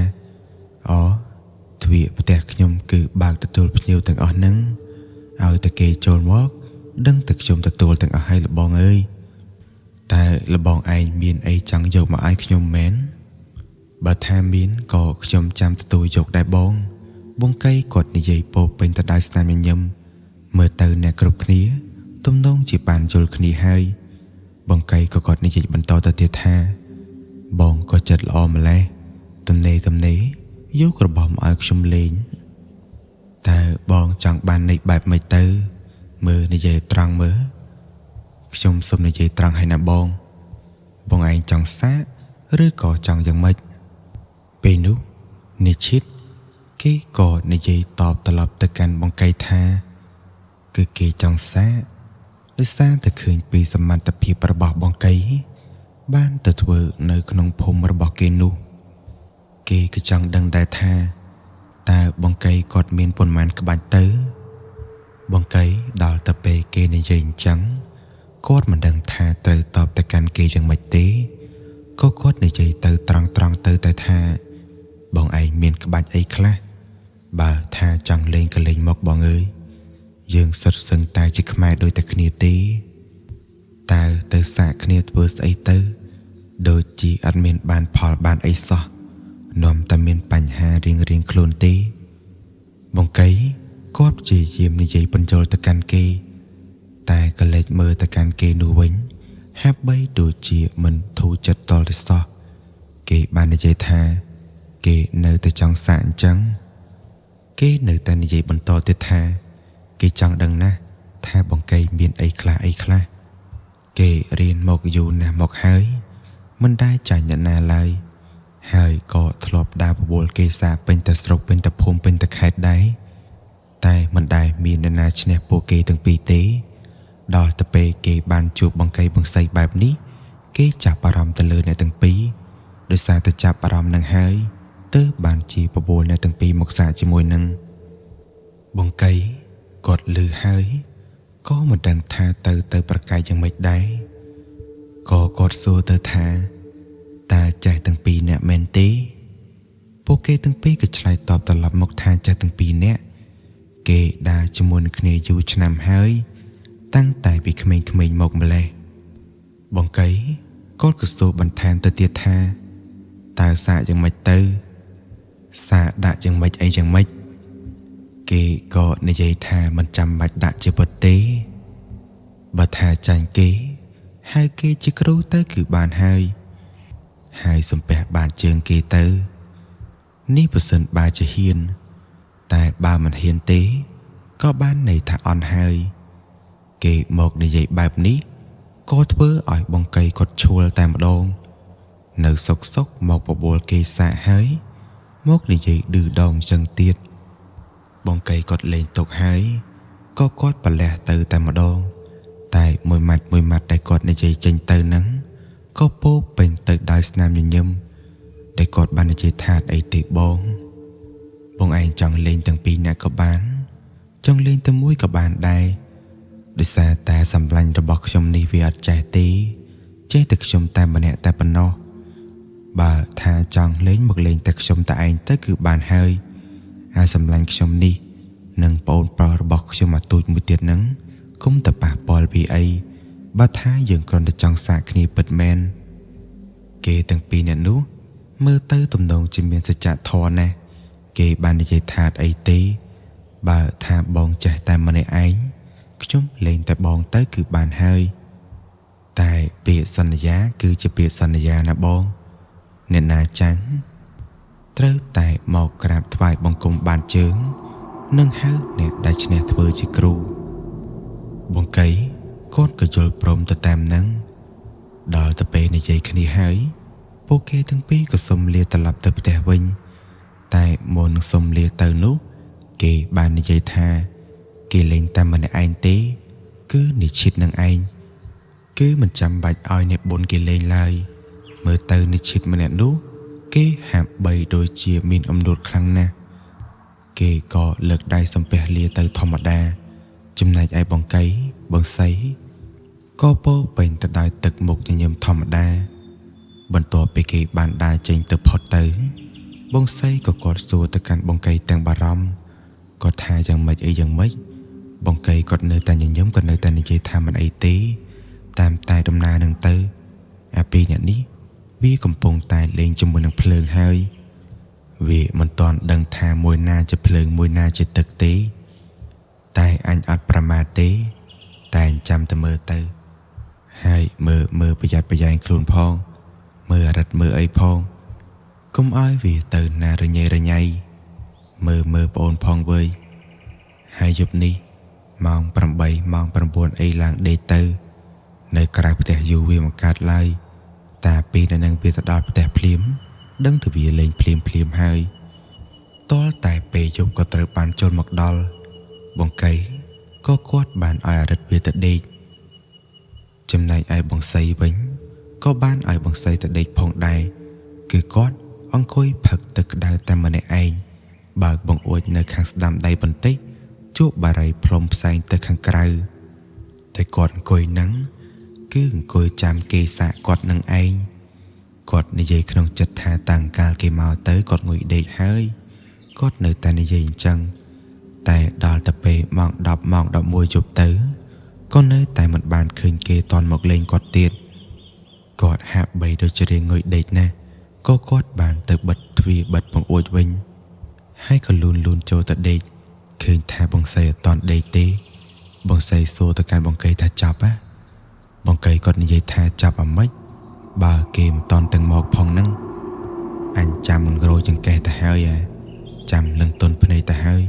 អូទ្វារផ្ទះខ្ញុំគឺបើកទទួលភ្ញៀវទាំងអស់ហ្នឹងឲ្យតែគេចូលមកដឹងតែខ្ញុំទទួលទាំងអស់ហើយលបងអើយតែលបងឯងមានអីចង់យកមកឲ្យខ្ញុំមែនបើថាមានក៏ខ្ញុំចាំទទួលយកដែរបងបងកៃគាត់និយាយពោពេញទៅដោយស្នាមញញឹមមើលទៅអ្នកគ្រប់គ្នាទំនងជាបានយល់គ្នាហើយបងកៃក៏គាត់និយាយបន្តទៅទៀតថាបងក៏ចិត្តល្អម្ល៉េះទំនេរយករបស់មកឲ្យខ្ញុំលេងតើបងចង់បាននៃបែបម៉េចទៅមើលនិយាយត្រង់មើលខ្ញុំសូមនិយាយត្រង់ឲ្យណាបងបងឯងចង់សាកឬក៏ចង់យ៉ាងម៉េចពេលនោះនិឈិតគេក៏និយាយតបត្រឡប់ទៅកាន់បងកៃថាគឺគេចង់សាកដោយសារតែឃើញពីសមត្ថភាពរបស់បងកៃបានទៅធ្វើនៅក្នុងភូមិរបស់គេនោះគេក៏ចង់ដឹងដែរថាតើបងកៃគាត់មានប៉ុន្មានក្បាច់ទៅបងកៃដល់ទៅពេលគេនិយាយអញ្ចឹងគាត់មិនដឹងថាត្រូវតបទៅកាន់គេយ៉ាងម៉េចទេក៏គាត់និយាយទៅត្រង់ទៅតែថាបងឯងមានក្បាច់អីខ្លះបើថាចង់លេងក៏លេងមកបងអើយយើងសុទ្ធសឹងតែជាខ្មែរដូចតែគ្នាទេតើទៅសាកគ្នាធ្វើស្អីទៅដូចជាអត់មានបានផលបានអីសោះនាំតែមានបញ្ហារៀងៗខ្លួនទេបងកៃគាត់ព្យាយាមនិយាយបញ្យល់ទៅកាន់គេតែក៏លេចមើលទៅកាន់គេនោះវិញហាក់បីដូចជាមិនធូរចិត្តតល់ទេសោះគេបាននិយាយថាគេនៅតែចង់សាកអញ្ចឹងគេនៅតែនិយាយបន្តទៀតថាគេចង់ដឹងណាស់ថាបងកៃមានអីខ្លះគេរៀនមកយូរណាស់មកហើយមិនដែលចាញ់អ្នកណាឡើយហើយក៏ធ្លាប់ដើរបបួលគេសាពេញតែស្រុកពេញតែភូមិពេញតែខេត្តដែរតែមិនដែលមានអ្នកណាឈ្នះពួកគេទាំងពីរទេដល់ទៅពេលគេបានជួបបង្កៃបង្សីបែបនេះគេចាប់អារម្មណ៍ទៅលើអ្នកទាំងពីរដោយសារតែចាប់អារម្មណ៍នឹងហើយទើបបានជាបបួលអ្នកទាំងពីរមកសាកជាមួយនឹងបង្កៃគាត់លឺហើយក៏មិនដឹងថាទៅប្រកែកយ៉ាងម៉េចដែរក៏គាត់សួរទៅថាតើចេះទាំងពីរអ្នកមែនទេពួកគេទាំងពីរក៏ឆ្លើយតបត្រឡប់មកថាចេះទាំងពីរអ្នកគេដើរជាមួយនឹងគ្នាយូរឆ្នាំហើយតាំងតែពីក្មេងៗមកម្លេះបងកៃគាត់ក៏សួរបន្ថែមទៅទៀតថាតើសាកយ៉ាងម៉េចទៅសាកដាក់យ៉ាងម៉េចអីយ៉ាងម៉េចគេក៏និយាយថាមិនចាំបាច់ដាក់ជីវិតទេបើថាចាញ់គេហើយគេជាគ្រូទៅគឺបានហើយហើយសំពះបានជើងគេទៅនេះប្រសិនបើជាហ៊ាន តែបើមិនហ៊ានទេក៏បានន័យថាអន់ហើយគេមកនិយាយបែបនេះក៏ធ្វើឲ្យបងកៃគាត់ឈួលតែម្ដងនៅសុកសុកមកបបួលគេសាកហើយមកនិយាយឌឺដងចឹងទៀតបងកៃគាត់លេងទុកហើយក៏គាត់ប្រលះទៅតែម្ដងតែមួយម៉ាត់មួយម៉ាត់ដែលគាត់និយាយចេញទៅនឹងក៏ពោពេញទៅដោយស្នាមញញឹមដែលគាត់បាននិយាយថាអីទេបងបងឯងចង់លេងទាំងពីរអ្នកក៏បានចង់លេងតែមួយក៏បានដែរដោយសារតែសម្លាញ់របស់ខ្ញុំនេះវាអត់ចេះទេចេះតែខ្ញុំតែម្នាក់តែប៉ុណ្ណោះបើថាចង់លេងមកលេងតែខ្ញុំតែឯងទៅគឺបានហើយហើយសម្លាញ់ខ្ញុំនេះនិងប្អូនប្រុសរបស់ខ្ញុំអាទូចមួយទៀតនឹងគុំតែប៉ះពាល់ពីអីបើថាយើងគ្រាន់តែចង់សាកគ្នាពិតមែនគេទាំងពីរអ្នកនោះមើលទៅទំនងជាមានសច្ចធម៌ណាស់គេបាននិយាយថាអីទេបើថាបងចេះតែម្នាក់ឯងខ្ញុំលេងតែបងទៅគឺបានហើយតែពាក្យសន្យាគឺជាពាក្យសន្យាណាបងអ្នកណាចាញ់ត្រូវតែមកក្រាបថ្វាយបង្គំបានជើងនិងហៅអ្នកដែលឈ្នះធ្វើជាគ្រូបងកៃគាត់ក៏យល់ព្រមទៅតាមនឹងដល់ទៅពេលនិយាយគ្នាហើយពួកគេទាំងពីរក៏សុំលាត្រឡប់ទៅផ្ទះវិញតែមុននឹងសុំលាទៅនោះគេបាននិយាយថាគេលេងតែម្នាក់ឯងទេគឺនិឈិតនឹងឯងគឺមិនចាំបាច់ឲ្យអ្នកបុណ្យគេលេងឡើយមើលទៅនិឈិតម្នាក់នោះគេហាក់បីដូចជាមានអំនួតខ្លាំងណាស់គេក៏លើកដៃសំពះលាទៅធម្មតាចំណែកឯបងកៃបងសីក៏ពោពេញទៅដោយទឹកមុខញញឹមធម្មតាបន្ទាប់ពីគេបានដើរចេញទៅផុតទៅបងសីក៏គាត់សួរទៅកាន់បងកៃទាំងបារម្ភគាត់ថាយ៉ាងម៉េចអីយ៉ាងម៉េចបងកៃគាត់នៅតែញញឹមគាត់នៅតែនិយាយថាមិនអីទេតាមតែដំណើរនឹងទៅអាពីរអ្នកនេះវាកំពុងតែលេងជាមួយនឹងភ្លើងហើយវាមិនទាន់ដឹងថាមួយណាជាភ្លើងមួយណាជាទឹកទេតែអញអត់ប្រមាទទេតែចាំតែមើលទៅហើយមើលមើលប្រយ័ត្នប្រយែងខ្លួនផងមើលអរិទ្ធមើលអីផងកុំឲ្យវាទៅណារញ៉េរញ៉ៃមើលមើលប្អូនផងវើយហើយយប់នេះម៉ោង8ម៉ោង9អីឡើងដេកទៅនៅក្រៅផ្ទះយូរវាមិនកើតឡើយតាពីនៅនឹងវាទៅដល់ផ្ទះភ្លាមដឹងទៅវាលេងភ្លាមភ្លាមហើយទាល់តែពេលយប់ក៏ត្រូវបានចូលមកដល់បងកៃក៏គាត់បានឲ្យអរិទ្ធវាទៅដេកចំណែកឯបងសីវិញក៏បានឲ្យបងសីទៅដេកផងដែរគឺគាត់អង្គុយផឹកទឹកក្តៅតែម្នាក់ឯងបើកបង្អួចនៅខាងស្ដាំដៃបន្តិចជក់បារីផ្លុំផ្សែងទៅខាងក្រៅតែគាត់អង្គុយនឹងគឺអង្គុយចាំគេសាកគាត់នឹងឯងគាត់និយាយក្នុងចិត្តថាតាំងកាលគេមកទៅគាត់ងុយដេកហើយគាត់នៅតែនិយាយអញ្ចឹងតែដល់ទៅពេលម៉ោង10ម៉ោង11យប់ទៅក៏នៅតែមិនបានឃើញគេតន់មកលេងគាត់ទៀតគាត់ហាក់បីដូចជារៀងងុយដេកណាស់ក៏គាត់បានទៅបិទទ្វារបិទបង្អួចវិញហើយក៏លូនលូនចូលទៅដេកឃើញថាបងសីអត់តន់ដេកទេបងសីសួរទៅកាន់បងកៃថាចាប់ហ៎បងកៃគាត់និយាយថាចាប់អាម៉េចបើគេមិនតន់ទាំងមកផងហ្នឹងអញចាំនឹងរោចង្កេះទៅហើយហ៎ចាំលឹងទុនភ្នែកទៅហើយ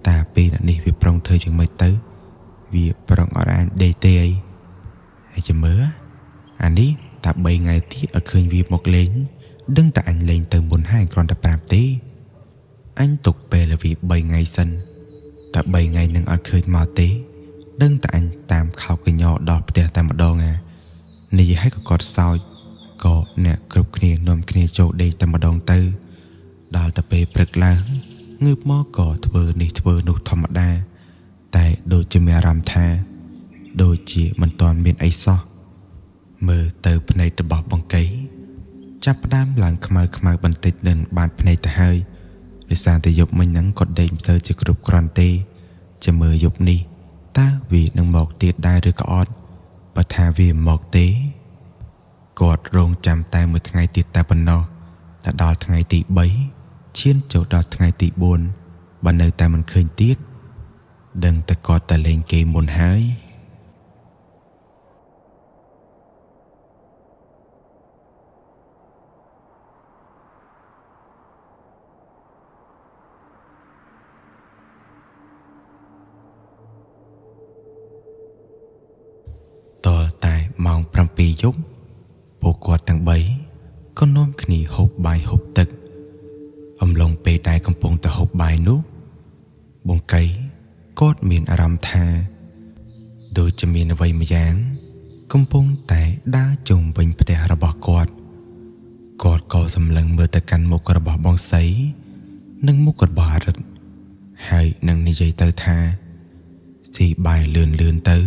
តាពេលនេះវាប្រុងធ្វើយ៉ាងម៉េចទៅវាប្រុងអត់អានដេកទេអីហើយចាំមើលអានេះតា3ថ្ងៃទៀតអត់ឃើញវាមកលេងដឹងតែអញលេងទៅមុនហើយគ្រាន់តែប្រាប់ទេអញទុកពេលវា3ថ្ងៃសិនតែ3ថ្ងៃនឹងអត់ឃើញមកទេដឹងតែអញតាមខោកញ្ញដល់ផ្ទះតែម្ដងអានិយាយឲ្យក៏គាត់សោចក៏អ្នកគ្រប់គ្នានាំគ្នាចូលដេកតែម្ដងទៅដល់តែពេលព្រឹកឡើងងើបមកក៏ធ្វើនេះធ្វើនោះធម្មតាតែដូចជាមានអារម្មណ៍ថាដូចជាមិនទាន់មានអីសោះមើលទៅភ្នែករបស់បងកៃចាប់ផ្ដើមឡើងខ្មៅខ្មៅបន្តិចនឹងបានភ្នែកទៅហើយដោយសារតែយប់មិញហ្នឹងគាត់ដេកមិនសូវជាគ្រប់គ្រាន់ទេចាំមើលយប់នេះតើវានឹងមកទៀតដែរឬក៏អត់បើថាវាមកទេគាត់រងចាំតែមួយថ្ងៃទៀតតែប៉ុណ្ណោះតែដល់ថ្ងៃទី3ឈានចូលដល់ថ្ងៃទី4បើនៅតែមិនឃើញទៀតដឹងតែគាត់តែលេងគេមុនហើយ ម៉ោង7យប់ពួកគាត់ទាំង3ក៏នាំគ្នាហូបបាយហូបទឹកអំឡុងពេលដែលកំពុងតែហូបបាយនោះបងកៃគាត់មានអារម្មណ៍ថាដូចជាមានអ្វីម្យ៉ាងកំពុងតែដើរជុំវិញផ្ទះរបស់គាត់គាត់ក៏សម្លឹងមើលទៅកាន់មុខរបស់បងសីនិងមុខរបស់អារិទ្ធហើយនឹងនិយាយទៅថាស៊ីបាយលឿនលឿនទៅ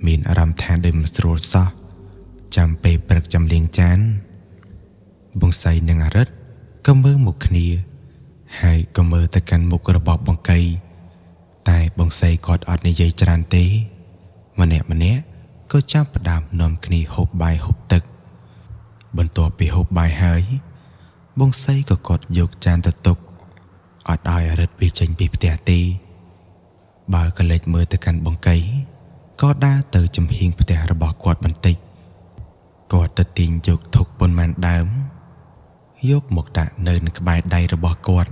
មានអារម្មណ៍ថាដូចមិនស្រួលសោះចាំពេលព្រឹកចាំលាងចានបងសីនិងអារិទ្ធក៏មើលមុខគ្នាហើយក៏មើលទៅកាន់មុខរបស់បងកៃតែបងសីគាត់អត់និយាយច្រើនទេម្នាក់ម្នាក់ក៏ចាប់ផ្ដើមនាំគ្នាហូបបាយហូបទឹកបន្ទាប់ពីហូបបាយហើយបងសីក៏គាត់យកចានទៅទុកអត់ឲ្យអារិទ្ធវាចេញពីផ្ទះទេបើក៏លេចមើលទៅកាន់បងកៃក៏ដើរទៅចំហៀងផ្ទះរបស់គាត់បន្តិចគាត់ទៅទាញយកធុកប៉ុន្មានដើមយកមកដាក់នៅនឹងក្បែរដៃរបស់គាត់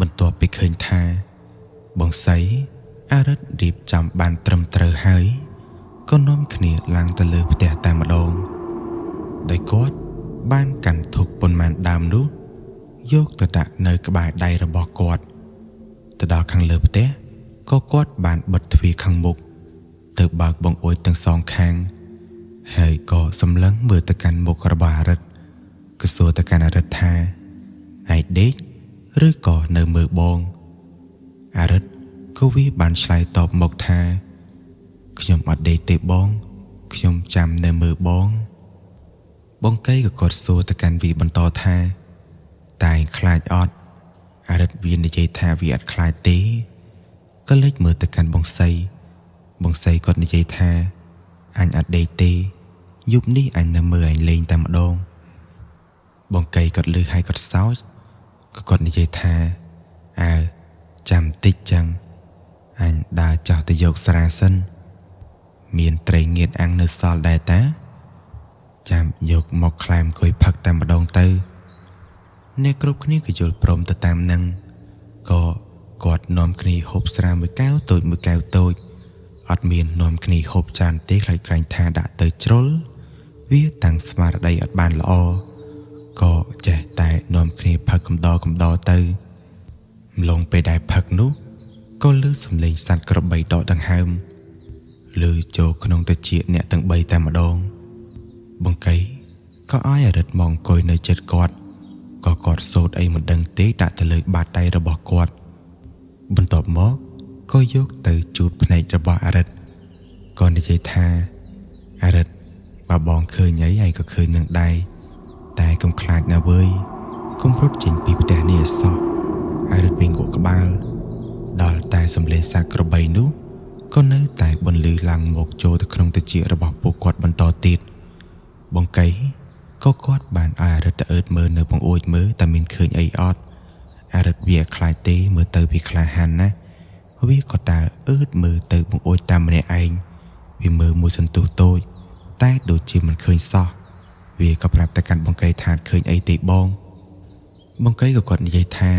បន្ទាប់ពីឃើញថាបងសីអារិទ្ធរៀបចំបានត្រឹមត្រូវហើយក៏នាំគ្នាឡើងទៅលើផ្ទះតែម្ដងដោយគាត់បានកាន់ធុកប៉ុន្មានដើមនោះយកទៅដាក់នៅក្បែរដៃរបស់គាត់ទៅដល់ខាងលើផ្ទះក៏គាត់បានបិទទ្វារខាងមុខទៅបើកបង្អួចទាំងសងខាងហើយក៏សម្លឹងមើលទៅកាន់មុខរបស់អារិទ្ធក៏សួរទៅកាន់អារិទ្ធថាឯងដេកឬក៏នៅមើលបងអារិទ្ធក៏វាបានឆ្លើយតបមកថាខ្ញុំអត់ដេកទេបងខ្ញុំចាំនៅមើលបងបងកៃក៏គាត់សួរទៅកាន់វាបន្តថាតែឯងខ្លាចអត់អារិទ្ធវានិយាយថាវាអត់ខ្លាចទេក៏លេចមើលទៅកាន់បងសីបងសីគាត់និយាយថាអញអត់ដេកទេយប់នេះអញនៅមើលឯងលេងតែម្ដងបងកៃគាត់លឺហើយគាត់សោចក៏គាត់និយាយថាអើចាំតិចចឹងអញដើរចោះទៅយកស្រាសិនមានត្រីងៀតអាំងនៅសល់ដែរតាចាំយកមកក្លែមអង្គុយផឹកតែម្ដងទៅអ្នកគ្រប់គ្នាក៏យល់ព្រមទៅតាមនឹងក៏គាត់នាំគ្នាហូបស្រាមួយកែវតូចមួយកែវតូចអត់មាននាំគ្នាហូបច្រើនទេខ្លាចក្រែងថាដាក់ទៅជ្រុលវាតាំងស្មារតីអត់បានល្អក៏ចេះតែនាំគ្នាផឹកកំដរកំដរទៅម្លងពេលដែលផឹកនោះក៏ឮសំឡេងសត្វក្របីដកដង្ហើមឮចូលក្នុងត្រចៀកអ្នកទាំងបីតែម្ដងបងកៃក៏ឲ្យអារិទ្ធមកអង្គុយនៅជិតគាត់ក៏គាត់សូត្រអីមិនដឹងទេដាក់ទៅលើបាតដៃរបស់គាត់បន្ទាប់មកក៏យកទៅជូតភ្នែករបស់អារិទ្ធក៏និយាយថាអារិទ្ធបើបងឃើញអីឯងក៏ឃើញនឹងដែរតែកុំខ្លាចណាវើយកុំរត់ចេញពីផ្ទះនេះឲ្យសោះអារិទ្ធវិញងក់ក្បាលដល់តែសំឡេងសត្វក្របីនោះក៏នៅតែបន្លឺឡើងមកចូលទៅក្នុងត្រចៀករបស់ពួកគាត់បន្តទៀតបងកៃក៏គាត់បានឲ្យអារិទ្ធទៅអើតមើលនៅបង្អួចមើលតែមានឃើញអីអត់អារិទ្ធវាខ្លាចទេមើលទៅវាក្លាហានណាស់វាក៏ដើរអើតមើលទៅបង្អួចតាមម្នាក់ឯងវាមើលមួយសន្ទុះតូចតែដូចជាមិនឃើញសោះវាក៏ប្រាប់ទៅកាន់បងកៃថាឃើញអីទេបងបងកៃក៏គាត់និយាយថា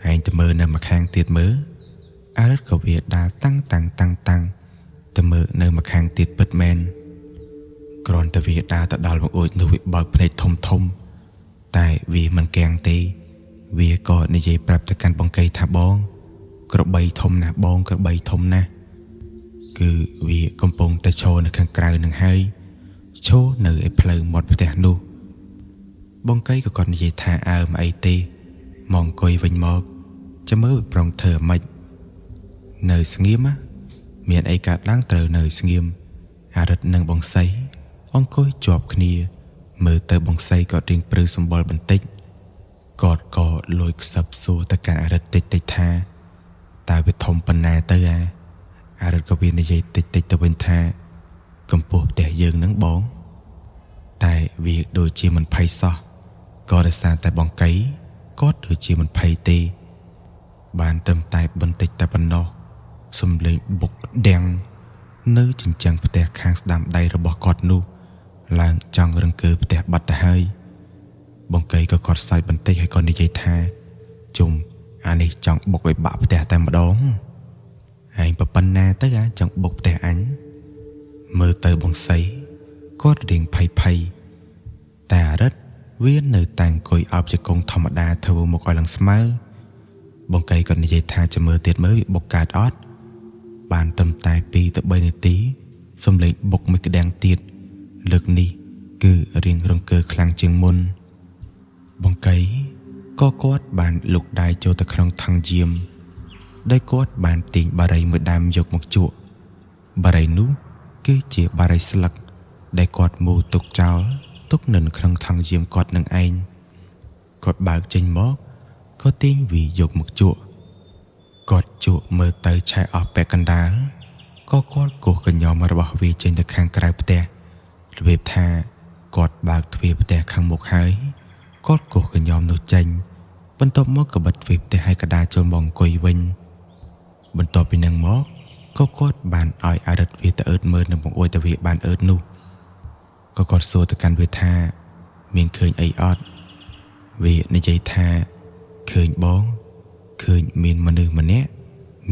ឯងទៅមើលនៅម្ខាងទៀតមើលអារិទ្ធក៏វាដើរតាំងតាំងតាំងតាំងទៅមើលនៅម្ខាងទៀតពិតមែនគ្រាន់តែវាដើរទៅដល់បង្អួចនោះវាបើកភ្នែកធំធំតែវាមិនកាំងទេវាក៏និយាយប្រាប់ទៅកាន់បងកៃថាបងក្របីធំណាស់បងក្របីធំណាស់គឺវាកំពុងតែឈរនៅខាងក្រៅនឹងហើយឈរនៅឯផ្លូវមាត់ផ្ទះនោះបងកៃក៏គាត់និយាយថាអើមិនអីទេមកអង្គុយវិញមកចាំមើលប្រុងធ្វើអាម៉េចនៅស្ងៀមមានអីកើតឡើងត្រូវនៅស្ងៀមអារិទ្ធនិងបងសីអង្គុយជាប់គ្នាមើលទៅបងសីក៏រៀងព្រឺសម្បុរបន្តិចគាត់ក៏លួចខ្សឹបសួរទៅកាន់អារិទ្ធតិចតិចថាតើវាធំប៉ុណ្ណាទៅអារិទ្ធក៏វានិយាយតិចតិចទៅវិញថាកម្ពស់ផ្ទះយើងនឹងបងតែវាដូចជាមិនភ័យសោះក៏ដោយសារតែបងកៃគាត់ដូចជាមិនភ័យទេបានត្រឹមតែបន្តិចតែប៉ុណ្ណោះសំឡេងបុកដាំងនៅចិញ្ចឹងផ្ទះខាងស្ដាំដៃរបស់គាត់នោះឡើងចង់រង្គើផ្ទះបាត់ទៅហើយបងកៃក៏គាត់សើចបន្តិចហើយក៏និយាយថាជុំអានេះចង់បុកឲ្យបាក់ផ្ទះតែម្ដងឯងប៉ុណ្ណាទៅអាចង់បុកផ្ទះអញមើលទៅបងសី គាត់រៀងភ័យភ័យតែអារិតវានៅតែអង្គុយអោបជង្គង់ធម្មតាធ្វើមុខឲ្យឡើងស្មើបងកៃគាត់និយាយថាចាំមើលទៀតមើលវាបុកកើតអត់បានត្រឹមតែ2ទៅ3នាទីសំឡេងបុកមួយក្តាំងទៀតលើកនេះគឺរៀងរង្គើខ្លាំងជាងមុនបងកៃក៏គាត់បានលុកដៃចូលទៅក្នុងថង់យាមដោយគាត់បានទាញបារីមួយដើមយកមកជក់បារីនោះគឺជាបារីស្លឹកដែលគាត់មូទុកចោលទុកនៅក្នុងថង់យាមគាត់នឹងឯងគាត់បើកចេញមកក៏ទាញវាយកមកជក់គាត់ជក់មើលទៅឆែអស់ពាក់កណ្ដាលក៏គាត់គោះកញ្ញមរបស់វាចេញទៅខាងក្រៅផ្ទះរបៀបថាគាត់បើកទ្វារផ្ទះខាងមុខហើយគាត់គោះកញ្ញមនោះចេញបន្ទាប់មកក៏បិទទ្វារផ្ទះឲ្យកដាចូលមកអង្គុយវិញបន្ទាប់ពីនឹងមកក៏គាត់បានឲ្យអារិតវាទៅអើតមើលនឹងបង្អួចទៅវាបានអើតនោះក៏គាត់សួរទៅកាន់វាថាមានឃើញអីអត់វានិយាយថាឃើញបងឃើញមានមនុស្សម្នាក់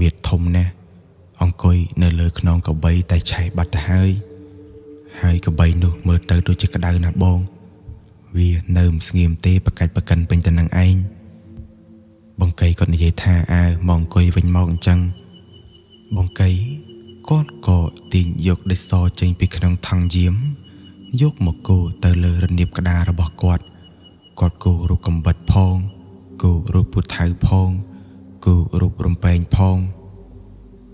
មៀតធំណាស់អង្គុយនៅលើខ្នងកបីតែឆេះបាត់ទៅហើយហើយកបីនោះមើលទៅដូចជាក្តៅណាស់បងវានៅមិនស្ងៀមទេប្រកាច់ប្រកិនពេញទៅនឹងឯងបងកៃគាត់និយាយថាអើមកអង្គុយវិញមកអញ្ចឹងបងកៃគាត់ក៏ទាញយកដេសចេញពីក្នុងថង់យាមយកមកគូទៅលើរនាបក្តាររបស់គាត់គាត់គូរូបកំបិតផងគូរូបពូថៅផងគូរូបរំពែងផង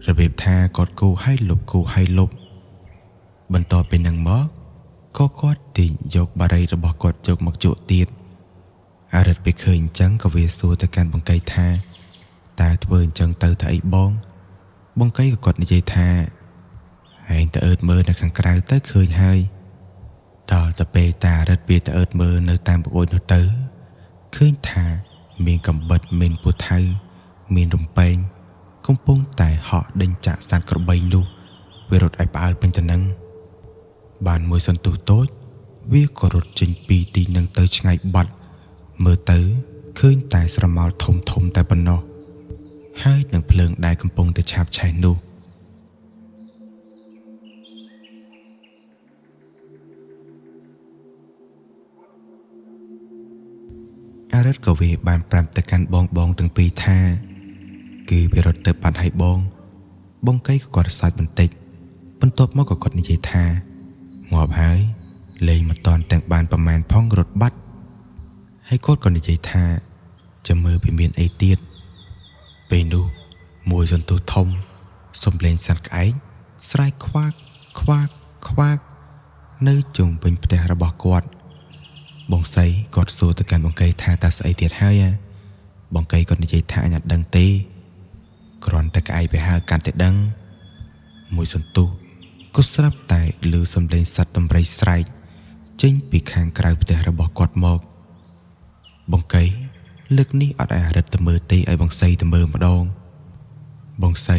របៀបថាគាត់គូឲ្យលុបគូឲ្យលុបបន្ទាប់ពីនឹងមកក៏គាត់ទាញយកបារីរបស់គាត់យកមកជក់ទៀតអារិតពេលឃើញអញ្ចឹងក៏វាសួរទៅកាន់បង្កៃថាតើធ្វើអញ្ចឹងទៅថាអីបងបង្កៃក៏គាត់និយាយថាឯងទៅអើតមើលនៅខាងក្រៅទៅឃើញហើយដល់ទៅពេលតារិតវាទៅអើតមើលនៅតាមបង្អួចនោះទៅឃើញថាមានកំបិតមានពូថៅមានរំពែងកំពុងតែហក់ដេញចាក់សត្វក្របីនោះវារត់ឲ្យផ្អើលពេញទៅនឹងបានមួយសន្ទុះតូចវាក៏រត់ចេញពីទីនឹងទៅឆ្ងាយបាត់មើលទៅឃើញតែស្រមោលធំធំតែប៉ុណ្ណោះហើយនឹងភ្លើងដែលកំពុងតែឆាបឆេះនោះអារិតក៏វាបានប្រាប់ទៅកាន់បងបងទាំងពីរថាគឺវារត់ទៅបាត់ឲ្យបងបងកៃក៏គាត់សើចបន្តិចបន្ទាប់មកក៏គាត់និយាយថាងាប់ហើយលេងមិនតាន់ទាំងបានប្រមាណផងរត់បាត់ហើយគាត់ក៏និយាយថាចាំមើលវាមានអីទៀតពេលនោះមួយសន្ទុះធំសំលេងសត្វក្អែកស្រែកខ្វាកខ្វាកខ្វាកនៅជុំវិញផ្ទះរបស់គាត់បងសីគាត់សួរទៅកាន់បងកៃថាតើស្អីទៀតហើយបងកៃគាត់និយាយថាអញអត់ដឹងទេគ្រាន់តែក្អែកវាហើកាន់តែដឹងមួយសន្ទុះក៏ស្រាប់តែឮសំឡេងសត្វដំរីស្រែកចេញពីខាងក្រៅផ្ទះរបស់គាត់មកបងកៃលើកនេះអត់ឲ្យអារិតទៅមើលទេឲ្យបងសីទៅមើលម្ដងបងសី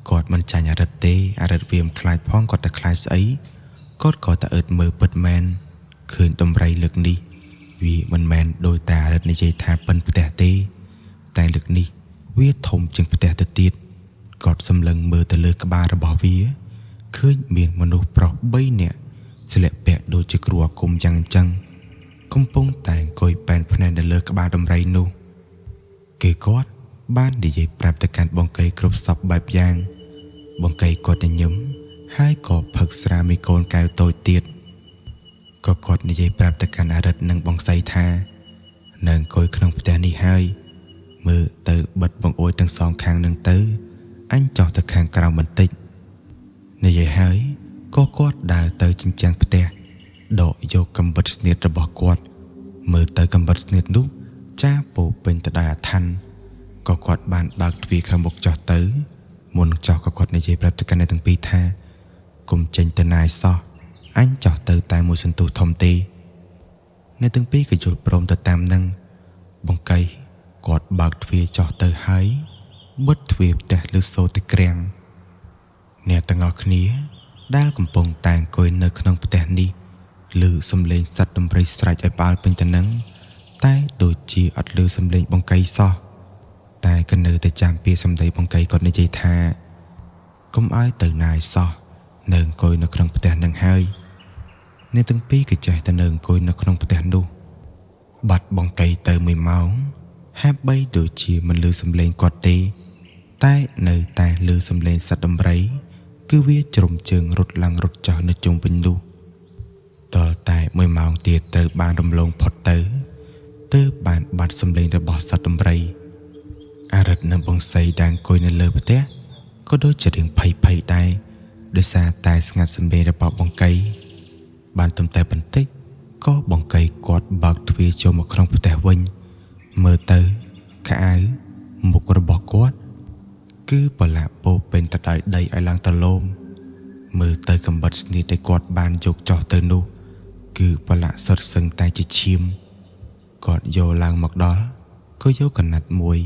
គាត់មិនចាញ់អារិតទេអារិតវាមិនខ្លាចផងគាត់តែខ្លាចស្អីគាត់ក៏តែអើតមើលពិតមែនឃើញដំរីលើកនេះវាមិនមែនដោយតែអារិតនិយាយថាប៉ិនផ្ទះទេតែលើកនេះវាធំជាងផ្ទះទៅទៀតគាត់សម្លឹងមើលទៅលើក្បាលរបស់វាឃើញមានមនុស្សប្រុស3នាក់ស្លៀកពាក់ដូចជាគ្រូអាគមយ៉ាងអញ្ចឹងកំពុងតែអង្គុយប៉ែនភ្នែននៅលើក្បាលដំរីនោះគេគាត់បាននិយាយប្រាប់ទៅកាន់បងកៃគ្រប់សពបែបយ៉ាងបងកៃគាត់ញញឹមហើយក៏ផឹកស្រាមីកូនកែវតូចទៀតក៏គាត់និយាយប្រាប់ទៅកាន់អារិតនិងបងសីថានៅអង្គុយក្នុងផ្ទះនេះហើយមើលទៅបិទបង្អួចទាំងសងខាងនឹងទៅអញចោះទៅខាងក្រៅបន្តិចនិយាយហើយក៏គាត់ដើរទៅជញ្ជាំងផ្ទះដកយកកំបិតស្នៀតរបស់គាត់មើលទៅកំបិតស្នៀតនោះចាពោពេញទៅដោយអាថ៌ក៏គាត់បានបើកទ្វារខាងមុខចោះទៅមុនចោះក៏គាត់និយាយប្រាប់ទៅកាន់អ្នកទាំងពីរថាកុំចេញទៅណាយសោះអញចោះទៅតែមួយសន្ទុះធំទេអ្នកទាំងពីរក៏យល់ព្រមទៅតាមនឹងបងកៃគាត់បើកទ្វារចោះទៅហើយបិទទ្វារផ្ទះលើសូទៅក្រាំងអ្នកទាំងអស់គ្នាដែលកំពុងតែអង្គុយនៅក្នុងផ្ទះនេះឮសំឡេងសត្វដំរីស្រែកឲ្យផ្អើលពេញទៅនឹងតែដូចជាអត់ឮសំឡេងបង្កៃសោះតែក៏នៅតែចាំពីសម្ដីបង្កៃគាត់និយាយថាកុំឲ្យទៅណាយសោះនៅអង្គុយនៅក្នុងផ្ទះនឹងហើយ អ្នកទាំងពីរក៏ចេះតែនៅអង្គុយនៅក្នុងផ្ទះនោះបាត់បង្គីទៅ1ម៉ោងហាក់បីដូចជាមិនឮសំឡេងគាត់ទេតែនៅតែឮសំឡេងសត្វដំរីគឺវាជ្រុំជើងរត់ឡើងរត់ចុះនៅជុំវិញនោះតលតែ1ម៉ោងទៀតត្រូវបានរំលងផុតទៅទើបបានបាត់សំឡេងរបស់សត្វដំរីអារិទ្ធនិងបងសីដែលអង្គុយនៅលើផ្ទះក៏ដូចជារៀងភ័យភ័យដែរដោយសារតែស្ងាត់សំឡេងរបស់បង្គីបានទំតែបន្តិចក៏បង្គីគាត់បើកទ្វារចូលមកក្នុងផ្ទះវិញមើលទៅខោអាវមុខរបស់គាត់គឺប្រឡាក់ពោពេញទៅដោយដីឲ្យឡើងតលោមមើលទៅកំបិតស្នៀតដែលគាត់បានយកចោះទៅនោះគឺប្រឡាក់សុទ្ធសឹងតែជាឈាមគាត់យកឡើងមកដល់ក៏យកកណាត់មួយ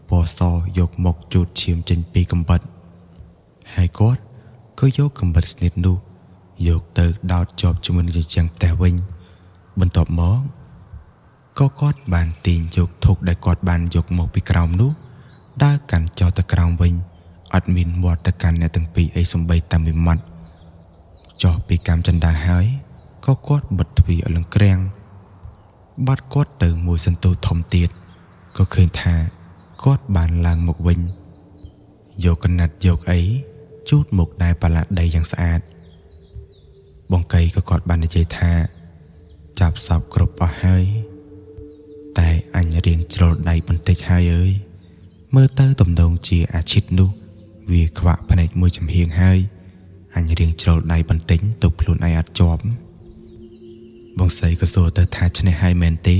ពណ៌សយកមកជូតឈាមចេញពីកំបិតហើយគាត់ក៏យកកំបិតស្នៀតនោះយកទៅដោតជាប់ជាមួយនឹងជញ្ជាំងផ្ទះវិញបន្ទាប់មកក៏គាត់បានទាញយកធុកដែលគាត់បានយកមកពីក្រោមនោះដើរកាន់ចោលទៅក្រោមវិញអត់មានមាត់ទៅកាន់អ្នកទាំងពីរអីសំបីតែមួយម៉ាត់ចោះពីកម្មចិន្តាហើយក៏គាត់បិទទ្វារឲ្យលង្ក្រាំងបាត់គាត់ទៅមួយសន្ទុះធំទៀតក៏ឃើញថាគាត់បានឡើងមកវិញយកកណាត់យកអីជូតមុខដែលប្រឡាក់ដីយ៉ាងស្អាតបង្គីក៏គាត់បាននិយាយថាចាប់សពគ្រប់អស់ហើយតែអញរៀងជ្រុលដៃបន្តិចហើយអើយមើលទៅទំនងជាអាឈិតនោះវាខ្វាក់ភ្នែកមួយចំហៀងហើយអញរៀងជ្រុលដៃបន្តិចទប់ខ្លួនឯងអត់ជាប់បងស្រីក៏សួរទៅថាឈ្នះហើយមែនទេ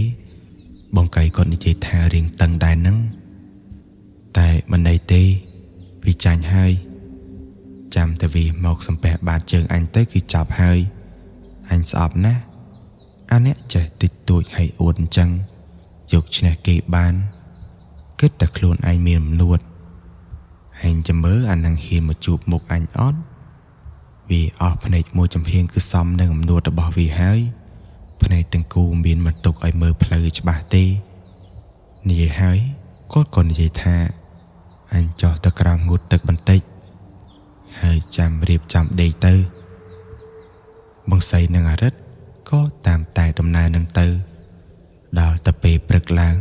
បងកៃគាត់និយាយថារៀងតឹងដែរនឹងតែមិនអីទេវាចាញ់ហើយចាំតែវាមកសំពះបាតជើងអញទៅគឺចាប់ហើយអញស្អប់ណាស់អាអ្នកចេះតិចតួចហើយអួតអញ្ចឹងយកឈ្នះគេបានគិតតែខ្លួនឯងមានអំនួតហើយចាំមើលអានឹងហ៊ានមកជួបមុខអញអត់វាអស់ភ្នែកមួយចំហៀងគឺសមនឹងអំនួតរបស់វាហើយភ្នែកទាំងគូមានមិនទុកឲ្យមើលផ្លូវច្បាស់ទេនិយាយហើយគាត់ក៏និយាយថាអញចោះទៅក្រោមងូតទឹកបន្តិចហើយចាំរៀបចំដេកទៅបងសីនិងអារិទ្ធក៏តាមតែដំណើរនឹងទៅដល់ទៅពេលព្រឹកឡើង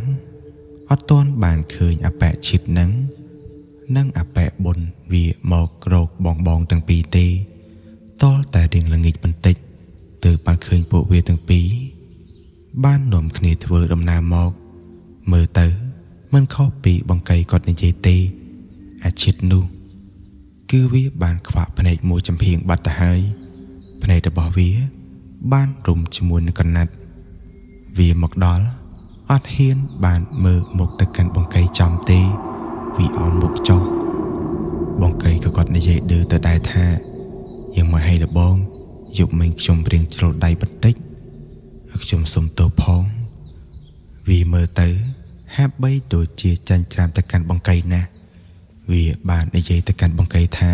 អត់ទាន់បានឃើញអាប៉ែឈិតនឹងនិងអាប៉ែបុនវាមករកបងបងទាំងពីរទេតលតែរៀងល្ងាចបន្តិចទើបបានឃើញពួកវាទាំងពីរបាននាំគ្នាធ្វើដំណើរមកមើលទៅមិនខុសពីបង្គីគាត់និយាយទេអាឈិតនោះគឺវាបានខ្វាក់ភ្នែកមួយចំហៀងបាត់ទៅហើយភ្នែករបស់វាបានរុំជាមួយនឹងកណាត់វាមកដល់អត់ហ៊ានបានមើលមុខទៅកាន់បង្គីចំទេវាអោនមុខចុះបង្គីក៏គាត់និយាយឌឺទៅដែរថាយ៉ាងមកឲ្យលបងយប់មិញខ្ញុំរៀងជ្រុលដៃបន្តិចខ្ញុំសុំទោសផងវាមើលទៅហាក់បីដូចជាចាញ់ច្រាមទៅកាន់បង្គីណាស់វាបាននិយាយទៅកាន់បង្គីថា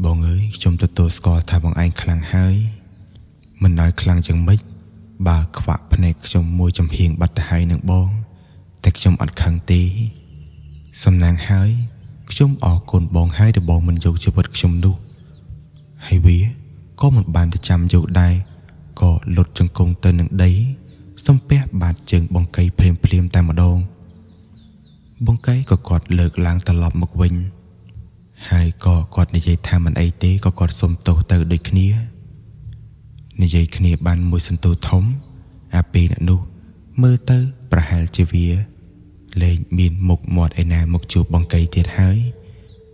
បងអើយខ្ញុំទទួលស្គាល់ថាបងឯងខ្លាំងហើយមិនឲ្យខ្លាំងជាងម៉េចបើខ្វាក់ភ្នែកខ្ញុំមួយចំហៀងបាត់ទៅហើយនឹងបងតែខ្ញុំអត់ខឹងទេសំណាងហើយខ្ញុំអរគុណបងហើយដែលបងមិនយកជីវិតខ្ញុំនោះហើយវាក៏មិនបានទៅចាំយកដែរក៏លុតជង្គង់ទៅនឹងដីសំពះបាតជើងបង្គីភ្លាមភ្លាមតែម្ដងបង្គីក៏គាត់លើកឡើងត្រឡប់មកវិញហើយក៏គាត់និយាយថាមិនអីទេក៏គាត់សុំទោសទៅដូចគ្នានិយាយគ្នាបានមួយសន្ទុះធំអាពីរអ្នកនោះមើលទៅប្រហែលជាវាលែងមានមុខមាត់ឯណាមកជួបបង្គីទៀតហើយ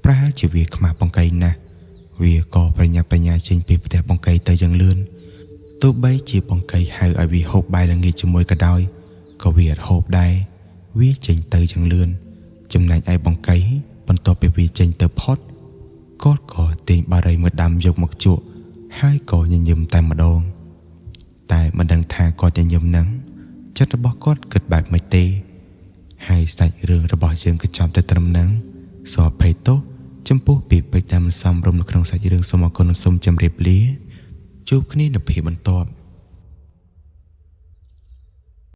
ប្រហែលជាវាខ្មាស់បង្គីណាស់វាក៏ប្រញាប់ប្រញាល់ចេញពីផ្ទះបង្គីទៅយ៉ាងលឿនទោះបីជាបង្គីហៅឲ្យវាហូបបាយល្ងាចជាមួយក៏ដោយក៏វាអត់ហូបដែរវាចេញទៅយ៉ាងលឿនចំណែកឯបង្គីបន្ទាប់ពីវាចេញទៅផុតគាត់ក៏ទាញបារីមួយដាំយកមកជក់ហើយក៏ញញឹមតែម្ដងតែមិនដឹងថាគាត់ញញឹមនឹងចិត្តរបស់គាត់គិតបែបម៉េចទេហើយសាច់រឿងរបស់យើងក៏ចប់តែត្រឹមហ្នឹងសូមអភ័យទោសចំពោះពាក្យពេចន៍ដែលមិនសមរម្យនៅក្នុងសាច់រឿងសូមអរគុណនិងសូមជម្រាបលាជួបគ្នានៅភាគបន្ទាប់